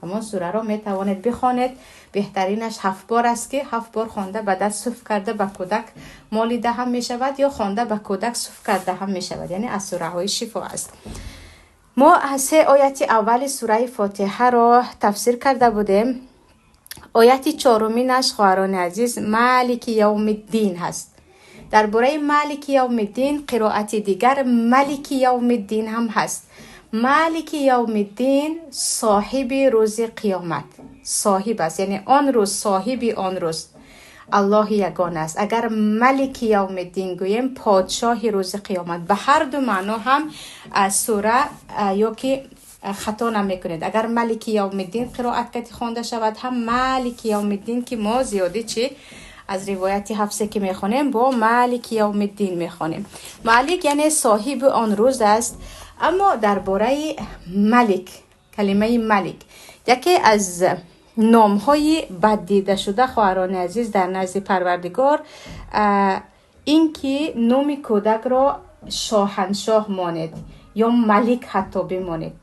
ҳамон сураро метавонед бихонед. Беҳтаринаш ҳафт бор аст, ки ҳафт бор хонда, ба даст суф карда, ба кӯдак молида ҳам мешавад ё хонда, ба кӯдак суф карда ҳам мешавад. Яъне аз сураҳои шифо аст. Мо се ояти аввали сураи Фотиҳаро тафсир карда будем. Ояти чоруминаш, хоҳарони азиз, Малики Явмиддин ҳаст. Дар бораи Малики Явмиддин қироати дигар Малики Явмиддин ҳам ҳаст. Малики Явмиддин, соҳиби рӯзи қиёмат, соҳиб аст, яъне он рӯз, соҳиби он рӯз Аллоҳи ягон аст. Агар Малики Явмиддин гӯем, подшоҳи рӯзи қиёмат, ба ҳар ду маъно ҳам сура ё ки хато намекунед. Агар Малики Явмиддин қироат кати хонда шавад ҳам, Малики Явмиддин, ки мо зиёдӣ чи аз ривояти Ҳафсе ки мехонем, бо Малики Явмиддин мехонем. Малик яъне соҳиби он рӯз аст. Аммо дар бораи малик, калимаи малик яке аз номҳои баддидашуда, хоҳарони азиз, дар назди Парвардигор, ин ки номи кӯдакро Шоҳаншоҳ монед ё Малик ҳатто бимонед.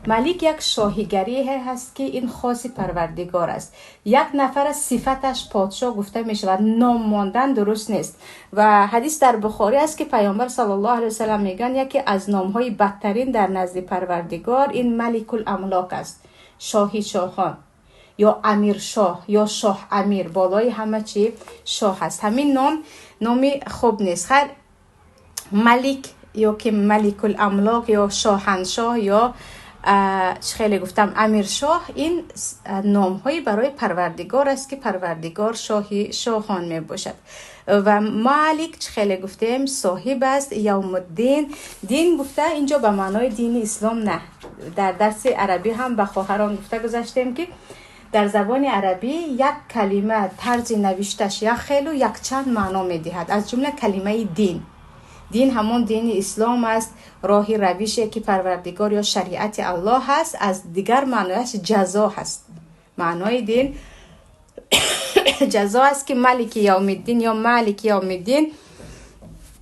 Малик як шоҳигарие ҳаст, ки ин хоси Парвардигор аст. Як нафар аз сифаташ подшоҳ гуфта мешавад, ном мондан дуруст нест. Ва ҳадис дар Бухорӣ аст, ки Паёмбар саллаллоҳу алайҳи васалам мегӯянд: яке аз номҳои бадтарин дар назди Парвардигор ин Маликул Амлок аст, шоҳи шоҳон ё амиршоҳ ё шоҳ амир, болои ҳама чи шоҳ аст. Ҳамин ном номи хуб нест. Хайр, Малик ё ки Маликул Амлок ё шоҳаншоҳ ё чӣ хеле гуфтам, амиршоҳ, ин номҳои барои Парвардигор аст, ки Парвардигор шоҳи шоҳон мебошад. Ва Малик, чӣ хеле гуфтем, соҳиб аст. Явмуддин, дин гуфта инҷо ба маънои дини ислом на. Дар дарси арабӣ ҳам ба хоҳарон гуфта гузаштем, ки Дар забони арабӣ як калима тарзи навишташ як хелу якчанд маъно медиҳад, аз ҷумла калимаи дин. Дин ҳамон дини ислом аст, роҳи равише ки парвардигор ё шариати аллоҳ ҳаст. Аз дигар маънояш ҷазо ҳаст. Маънои дин ҷазо аст, ки малики явмиддин ё малики явмиддин,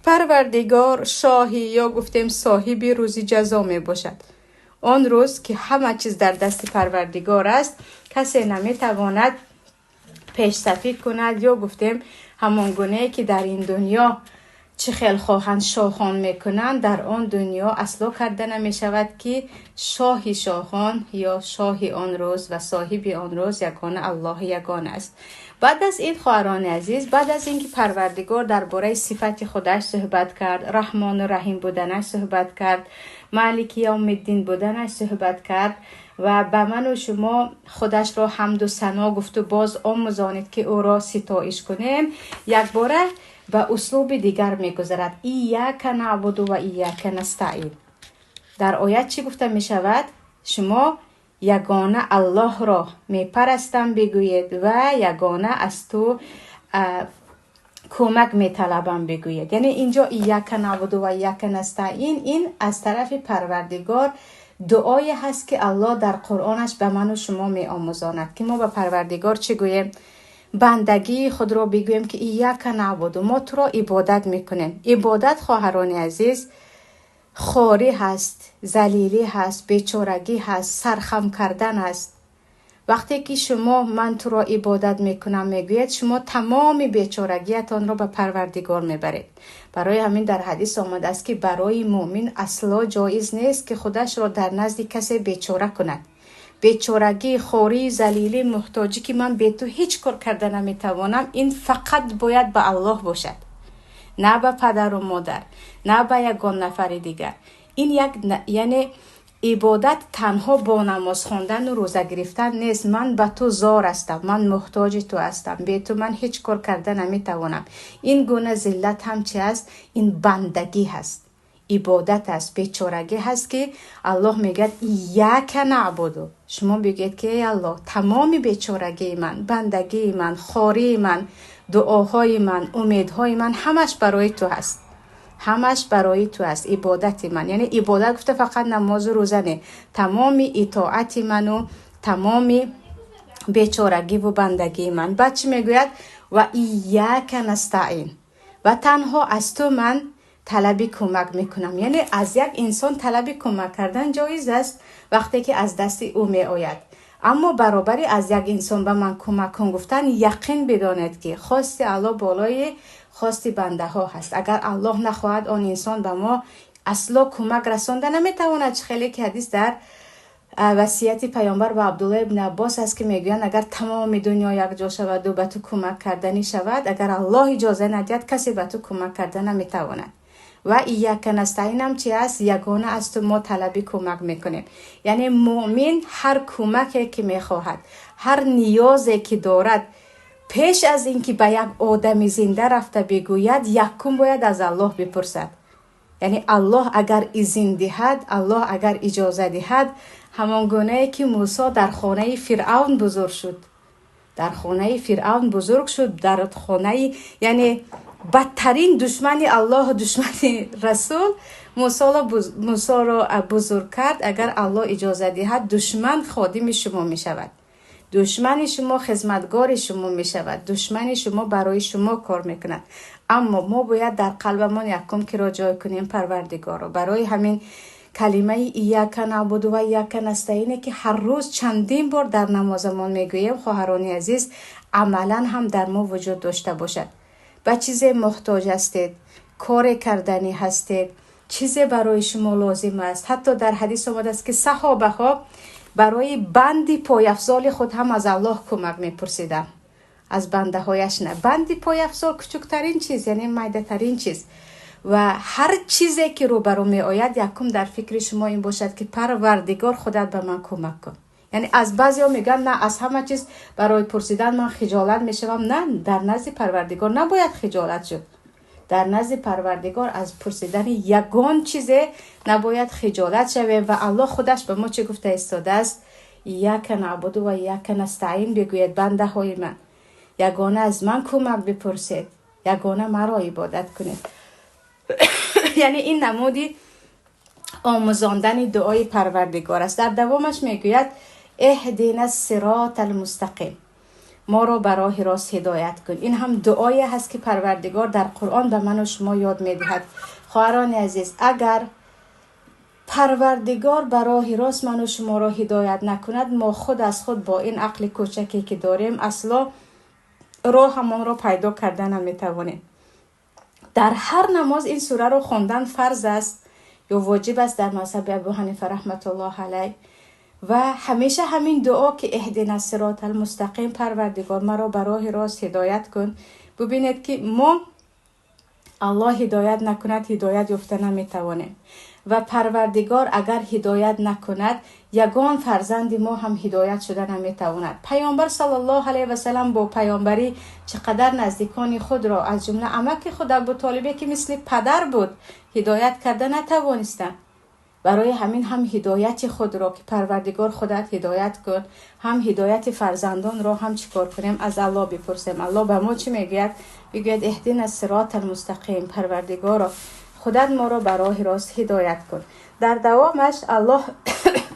парвардигор шоҳи ё гуфтем соҳиби рӯзи ҷазо мебошад. Он рӯз ки ҳама чиз дар дасти парвардигор аст, касе наметавонад пешсафӣ кунад ё гуфтем ҳамон гунае ки дар ин дунё чӣ хел хоҳанд шоҳон мекунанд, дар он дунё асло карда намешавад, ки шоҳи шоҳон ё шоҳи он рӯз ва соҳиби он рӯз ягона аллоҳи ягона аст. Баъд аз ин, хоҳарони азиз, баъд аз ин ки парвардигор дар бораи сифати худаш суҳбат кард, раҳмону раҳим буданаш суҳбат кард, малики явмиддин буданаш суҳбат кард ва ба ману шумо худашро ҳамду сано гуфту боз омӯзонид, ки ӯро ситоиш кунем, якбора ба услуби дигар мегузарад: ияка наъбуду ва ияка настаин. Дар оят чӣ гуфта мешавад? Шумо ягона аллоҳро мепарастам бигӯед ва ягона аз ту кӯмак металабам бигӯед. Яъне инҷо ияка наъбуду ва ияка настаин, ин аз тарафи парвардигор дуое ҳаст, ки аллоҳ дар қуръонаш ба ману шумо меомӯзонад, ки мо ба парвардигор чӣ гӯем? Бандагии худро бигӯем, ки ияка наъбуду, мо туро ибодат мекунем. Ибодат, хоҳарони азиз, хорӣ ҳаст, залилӣ ҳаст, бечорагӣ ҳаст, сархам кардан аст. Вақте ки шумо ман туро ибодат мекунам мегӯед, шумо тамоми бечорагиятонро ба парвардигор мебаред. Барои ҳамин дар ҳадис омадааст, ки барои муъмин асло ҷоиз нест, ки худашро дар назди касе бечора кунад. Бечорагӣ, хорӣ, залилӣ, муҳтоҷӣ, ки ман бе ту ҳеҷ кор карда наметавонам, ин фақат бояд ба аллоҳ бошад, на ба падару модар, на ба ягон нафари дигар. Ин як, яъне ибодат танҳо бо намоз хондану рӯза гирифтан нест. Ман ба ту зор ҳастам, ман муҳтоҷи ту ҳастам, бе ту ман ҳеҷ кор карда наметавонам. Ин гуна зиллат ҳам чи аст? Ин бандагӣ ҳаст, ибодат аст, бечорагӣ ҳаст, ки аллоҳ мегӯяд ияка наъбуду. Шумо бигӯед, ки эй аллоҳ, тамоми бечорагии ман, бандагии ман, хории ман, дуоҳои ман, умедҳои ман ҳамаш барои ту ҳаст, ҳамаш барои ту аст ибодати ман. Яъне ибодат гуфта фақат намозу рӯза не, тамоми итоати ману тамоми бечорагиву бандагии ман. Баъд чӣ мегӯяд? Ва ияка настаин, ва танҳо аз ту ман талаби кӯмак мекунам. Яъне аз як инсон талаби кӯмак кардан ҷоиз аст, вақте ки аз дасти ӯ меояд. Аммо баробари аз як инсон ба ман кӯмак кун гуфтан, яқин бидонед, ки хости аллоҳ болои хости бандаҳо ҳаст. Агар аллоҳ нахоҳад, он инсон ба мо асло кӯмак расонда наметавонад. Чӣ хеле ки ҳадис дар васияти паёмбар ба абдулло ибни аббос аст, ки мегӯянд: агар тамоми дунё якҷо шаваду ба ту кӯмак карданӣ шавад, агар аллоҳ иҷоза надиҳад, касе ба ту кӯмак карда наметавонад. Ва ияка настаинам чи аст? Ягона аз ту мо талаби кӯмак мекунем. Яъне муъмин ҳар кӯмаке ки мехоҳад, ҳар ниёзе ки дорад, пеш аз ин ки ба як одами зинда рафта бигӯяд, якум бояд аз аллоҳ бипурсад. Яъне аллоҳ агар изин диҳад, аллоҳ агар иҷоза диҳад, ҳамон гунае ки мусо дар хонаи фиръавн бузург шуд, дар хонаи фиръавн бузург шуд, дар хонаи, яъне бадтарин душмани аллоҳу душмани расул мусоро бузург кард. Агар аллоҳ иҷоза диҳад, душман ходими шумо мешавад, душмани шумо хизматгори шумо мешавад, душмани шумо барои шумо кор мекунад. Аммо мо бояд дар қалбамон якум киро ҷой кунем? Парвардигорро. Барои ҳамин калимаи ияка наъбуду ва ияка настаине, ки ҳар рӯз чандин бор дар намозамон мегӯем, хоҳарони азиз, амалан ҳам дар мо вуҷуд дошта бошад. Ба чизе муҳтоҷ ҳастед, коре карданӣ ҳастед, чизе барои шумо лозим аст. Ҳатто дар ҳадис омадааст, ки саҳобаҳо барои банди пойафзоли худ ҳам аз аллоҳ кӯмак мепурсиданд, аз бандаҳояш на. Банди пойафзол кучуктарин чиз, яъне майдатарин чиз. Ва ҳар чизе ки рӯбарӯ меояд, якум дар фикри шумо ин бошад, ки парвардигор, худат ба ман кӯмак кун. Яъне аз баъзеҳо мегӯянд: на, аз ҳама чиз барои пурсидан ман хиҷолат мешавам. На, дар назди парвардигор набояд хиҷолат шуд. Дар назди парвардигор аз пурсидани ягон чизе набояд хиҷолат шавем. Ва аллоҳ худаш ба мо чӣ гуфта истодааст? إياك نعبد و إياك نستعين بگوید. بنده های من، یگانه از من کمک بپرسید، یگانه مرا عبادت کنید. یعنی این نمودی آموزاندن دعای پروردگار است. در دوامش میگوید اهدنا الصراط المستقیم، ما را به راه راست هدایت کن. این هم دعایی هست که پروردگار در قرآن به من و شما یاد میدهد. خواهران عزیز، اگر پروردگار به راه راست من و شما را هدایت نکند، ما خود از خود با این عقل کوچکی که داریم اصلا راهمان را پیدا کرده نمیتوانیم. در هر نماز این سوره را خواندن فرض است یا واجب است در مذهب ابو حنیفه رحمت الله علیه. و همیشه همین دعا که اهدنا الصراط المستقیم، پروردگار مرا به راه راست هدایت کن. ببینید که ما الله هدایت نکند هدایت یافته نمیتوانیم و پروردگار اگر هدایت نکند یگان فرزند ما هم هدایت شده نمیتواند. پیامبر صلی الله علیه و سلم با پیامبری چقدر نزدیکان خود را از جمله عمک خود ابو طالبه که مثل پدر بود هدایت کرده نتوانستند. برای همین هم هدایت خود را که پروردگار خودت هدایت کن، هم هدایت فرزندان را هم چیکار کنیم؟ از الله بپرسیم. الله به ما چی میگوید؟ میگوید اهدنا الصراط المستقیم، پروردگارا خودت ما را به راه راست هدایت کن. در دوامش الله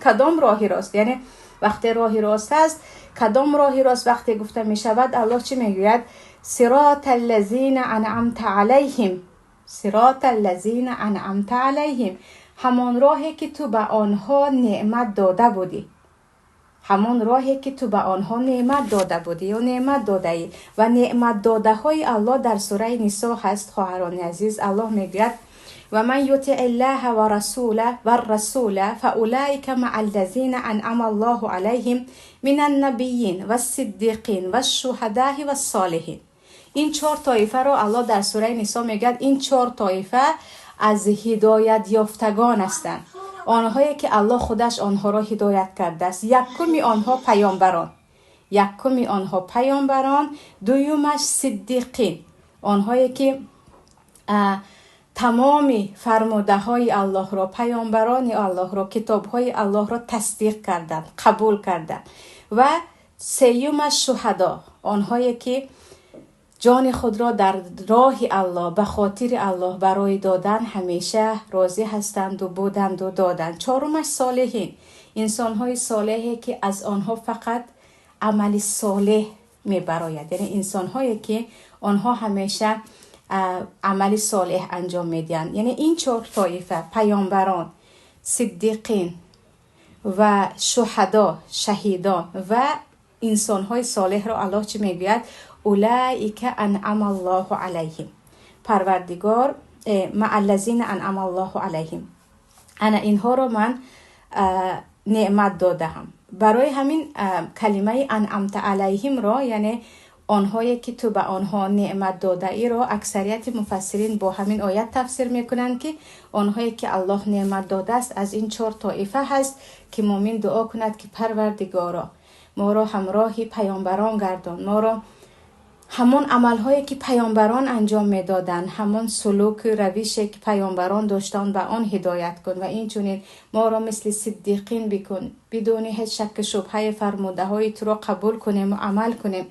کدام راه راست، یعنی وقتی راه راست است کدام راه راست وقتی گفته می شود، الله چی میگوید؟ صراط الذین انعمت علیهم، صراط الذین انعمت علیهم، همان راهی که تو به آنها نعمت داده بودی، همان راهی که تو به آنها نعمت داده بودی یا نعمت داده ای. و نعمت داده های الله در سوره نساء هست. خواهران عزیز، الله میگوید و من یطع الله و رسوله و الرسول فاولئک مع الذین انعم الله علیهم من النبیین و الصدیقین و الشهداء و الصالحین. این 4 طایفه رو الله در سوره نساء میگوید این 4 طایفه از هدایت یافتگان هستند، آنهایی که الله خودش آنها را هدایت کرده است. یکمی آنها پیامبران، یکمی آنها پیامبران، دویمش صدیقین، آنهایی که تمام فرموده های الله را، پیامبران الله را، کتاب های الله را تصدیق کردند، قبول کردند. و سیومش شهدا، آنهایی که جان خود را در راه الله به خاطر الله برای دادن همیشه راضی هستند و بودند و دادند. چهارمش صالحین، انسانهای صالحی که از آنها فقط عمل صالح میبراید، یعنی انسانهایی که آنها همیشه عمل صالح انجام میدهند. یعنی این 4 طایفه، پیامبران، صدیقین و شهدا، شهیدان و انسانهای صالح را الله چی میگوید؟ اولئک انعم الله علیهم، پروردگار مع الذین انعم الله علیهم، انا اینها را من نعمت دادم. برای همین کلمه انعمت علیهم را، یعنی آنهایی که تو به آنها نعمت داده ای را، اکثریت مفسرین با همین آیت تفسیر میکنند که آنهایی که الله نعمت داده است از این 4 طایفه هست که مؤمن دعا کند که پروردگارا ما را همراه پیامبران گردان، ما را همان عملهایی که پیامبران انجام میدادند، همان سلوک روشی که پیامبران داشتند به آن هدایت کن و این چنین ما را مثل صدیقین بکن، بدون هیچ شک شبهه فرموده های تو را قبول کنیم و عمل کنیم.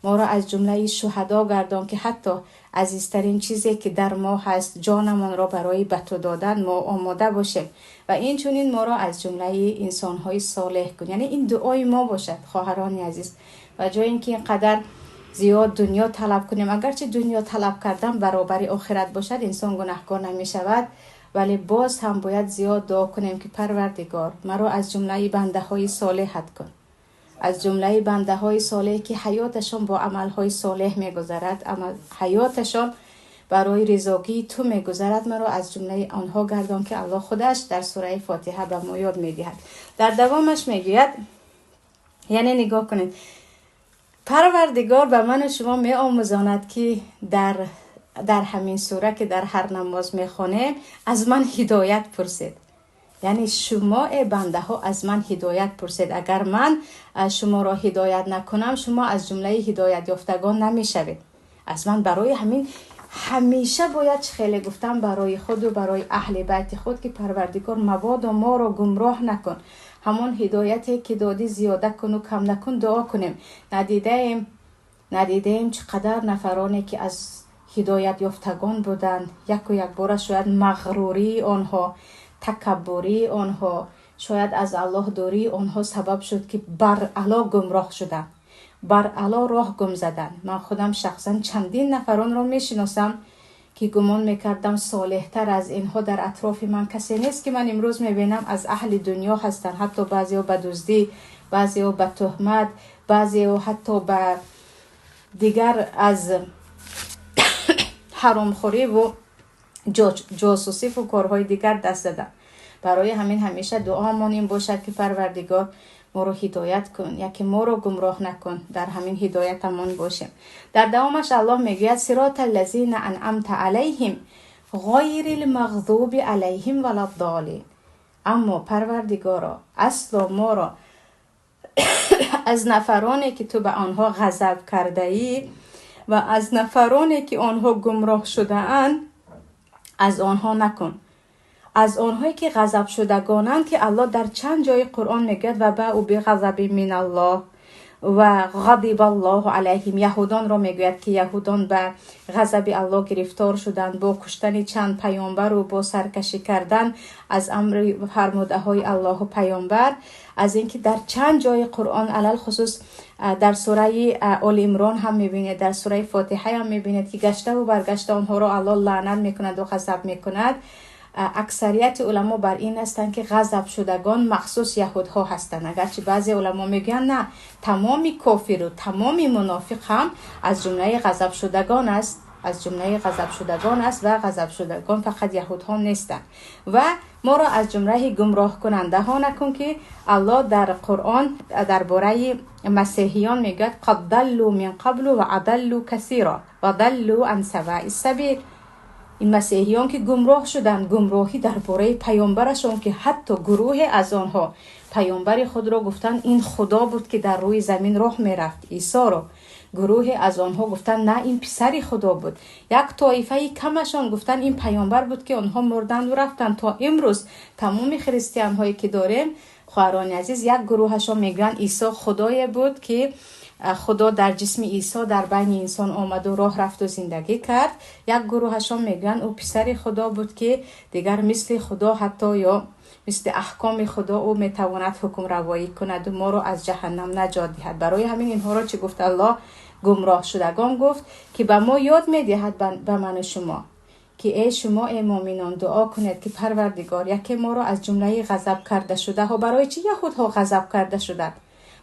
ما را از جمله شهدا گردان که حتی عزیزترین چیزی که در ما هست جانمان را برای به تو دادن ما آماده باشیم و این چنین ما را از جمله انسانهای صالح کن. یعنی این دعای ما باشد خواهران عزیز. و جای اینکه اینقدر زیاد دنیا طلب کنیم، اگرچه دنیا طلب کردن برابر آخرت باشد انسان گناهکار نمی شود، ولی باز هم باید زیاد دعا کنیم که پروردگار مرا از جمله بنده های صالحت کن، از جمله بنده های صالح که حیاتشان با عمل های صالح می گذرد، حیاتشان برای رضاگی تو می گذرد، مرا از جمله آنها گردان که الله خودش در سوره فاتحه به ما یاد می دهد. در دوامش می گوید، یعنی نگاه کنید، پروردگار به من و شما می آموزاند که در همین سوره که در هر نماز می خوانیم از من هدایت پرسید. یعنی شما ای بنده ها از من هدایت پرسید، اگر من شما را هدایت نکنم شما از جمله هدایت یافتگان نمی شوید. از من برای همین همیشه باید خیلی گفتم برای خود و برای اهل بیت خود که پروردگار مبادا ما را گمراه نکن، Ҳамон ҳидояте ки додӣ, зиёда куну кам накун. Дуо кунем. Надидаем, чӣ қадар нафароне ки аз ҳидоят ёфтагон буданд, яку якбора шояд мағрурии онҳо, такаббурии онҳо, шояд аз Аллоҳ дурии онҳо сабаб шуд, ки баръало гумроҳ шуданд, баръало роҳ гум заданд. Ман худам шахсан чандин нафаронро мешиносам, ки гумон мекардам солеҳтар аз инҳо дар атрофи ман касе нест, ки ман имрӯз мебинам, аз аҳли дунё ҳастанд. Ҳатто баъзеҳо ба дуздӣ, баъзеҳо ба туҳмат, баъзеҳо ҳатто ба дигар аз ҳаромхӯриву ҷосусиву корҳои дигар даст заданд. Барои ҳамин ҳамеша дуомон ин бошад, ки Парвардигор, моро ҳидоят кун, яке моро гумроҳ накун, дар ҳамин ҳидоятамон бошем. Дар давомаш Аллоҳ мегӯяд: صراط الذين أنعمت عليهم غير المغضوب عليهم ولا الضالين. Аммо, Парвардигоро, асло моро аз нафароне ки ту ба онҳо ғазаб кардаӣ ва аз нафароне ки онҳо гумроҳ шудаанд, аз онҳо накун. Аз онҳое ки ғазабшудагонанд, ки Аллоҳ дар чанд ҷои Қуръон мегӯяд: وباءوا بغضب من الله وغضب الله عليهم. Яҳудонро мегӯяд, ки яҳудон ба ғазаби Аллоҳ гирифтор шуданд бо куштани чанд паёмбару бо саркашӣ кардан аз амри фармудаҳои Аллоҳу паёмбар. Аз ин ки дар чанд ҷои Қуръон, алалхусус дар сураи Оли Имрон ҳам мебинед, дар сураи Фотиҳа ҳам мебинед, ки гаштаву баргашта онҳоро Аллоҳ лаънат мекунаду ғазаб мекунад. Аксарияти уламо бар ин ҳастанд, ки ғазабшудагон махсус яҳудҳо ҳастанд, агарчи баъзе уламо мегӯянд, на, тамоми кофиру тамоми мунофиқ ҳам аз ҷумлаи ғазабшудагон аст, аз ҷумлаи ғазабшудагон аст ва ғазабшудагон фақат яҳудҳо нестанд. Ва моро аз ҷумлаи гумроҳкунандаҳо накун, ки Аллоҳ дар Қуръон дар бораи масеҳиён мегӯяд: قد ضلوا من قبل وأضلوا كثيرا وضلوا عن سواء السبيل. Ин масеҳиён ки гумроҳ шуданд, гумроҳӣ дар бораи паёмбарашон, ки ҳатто гурӯҳе аз онҳо паёмбари худро гуфтанд, ин худо буд, ки дар рӯи замин роҳ мерафт, Исоро. Гурӯҳе аз онҳо гуфтанд, на, ин писари худо буд. Як тоифаи камашон гуфтанд, ин паёмбар буд, ки онҳо мурданду рафтанд. То имрӯз тамоми христианҳое ки дорем, хоҳарони азиз, як гурӯҳашон мегӯянд, Исо худое буд, ки худо дар ҷисми Исо дар байни инсон омаду роҳ рафту зиндагӣ кард. Як гурӯҳашон мегӯянд, ӯ писари худо буд, ки дигар мисли худо, ҳатто ё мисли аҳкоми худо ӯ метавонад ҳукмравоӣ кунаду моро аз ҷаҳаннам наҷот диҳад. Барои ҳамин инҳоро чӣ гуфт Аллоҳ? Гумроҳшудагон гуфт, ки ба мо ёд медиҳад, ба ману шумо, ки эй шумо, эй муъминон, дуо кунед, ки Парвардигор, яке моро аз ҷумлаи ғазаб карда шудаҳо. Барои чӣ яҳудҳо ғазаб карда шуданд?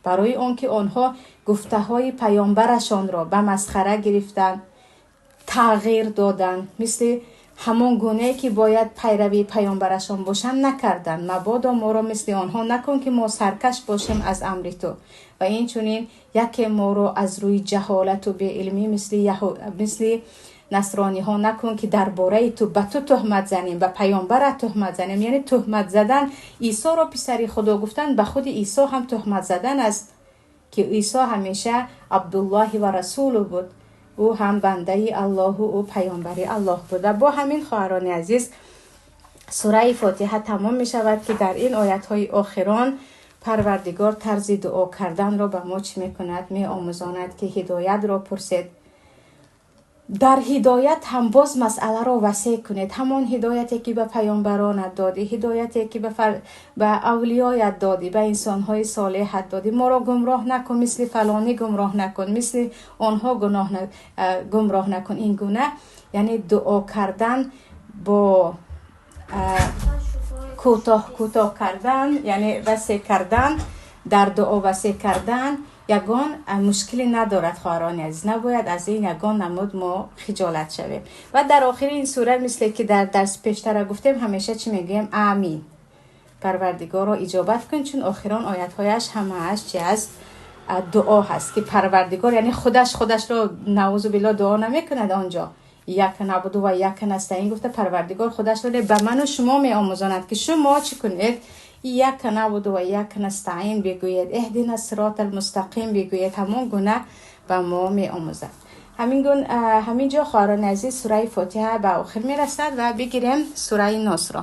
Барои он ки онҳо гуфтаҳои паёмбарашонро ба масхара гирифтанд, тағйир доданд, мисли ҳамон гунае ки бояд пайравии паёмбарашон бошанд, накарданд. Мабодо моро мисли онҳо накун, ки мо саркаш бошем аз амри ту. Ва инчунин яке моро аз рӯи ҷаҳолату беилмӣ мисли насрониҳо накун, ки дар бораи ту ба ту туҳмат занем, ба паёмбарат туҳмат занем. Яъне туҳмат задан, Исоро писари худо гуфтан, ба худи Исо ҳам туҳмат задан аст, ки Исо ҳамеша عبد الله ورسوله буд, ӯ ҳам бандаи Аллоҳу ӯ паёмбари Аллоҳ буд. Ва бо ҳамин, хоҳарони азиз, сураи Фотиҳа тамом мешавад, ки дар ин оятҳои охирон Парвардигор тарзи дуо карданро ба мо чӣ мекунад? Меомӯзонад, ки ҳидоятро пурсед. Дар ҳидоят ҳам боз масъаларо васеъ кунед. Ҳамон ҳидояте ки ба паёмбаронат додӣ, ҳидояте ки ба авлиёят додӣ, ба инсонҳои солеҳат додӣ. Моро гумроҳ накун, мисли фалонӣ гумроҳ накун, мисли онҳо гумроҳ накун. Ин гуна, яъне дуо кардан бо кӯтоҳ кӯтоҳ кардан, яъне васеъ кардан, дар дуо васеъ кардан ягон мушкиле надорад. Хоҳарони азиз, набояд аз ин ягон намуд мо хиҷолат шавем. Ва дар охири ин сура, мисле ки дар дарси пештара гуфтем, ҳамеша чӣ мегӯем? Амин, Парвардигорро иҷобат кун, чун охирон оятҳояш ҳамааш чи аст? Дуо ҳаст, ки Парвардигор, яъне худаш худашро, наъузу билло, дуо намекунад онҷо. إياك نعبد وإياك نستعين гуфта, Парвардигор худашро ба ману шумо меомӯзонад, ки шумо чӣ кунед? إياك نعبد وإياك نستعين бигӯед, اهدنا الصراط المستقيم бигӯед. Ҳамон гуна ба мо меомӯзад. Ҳамин ҷо, хоҳарони азиз, сураи Фотиҳа ба охир мерасад ва бигирем сураи Носро.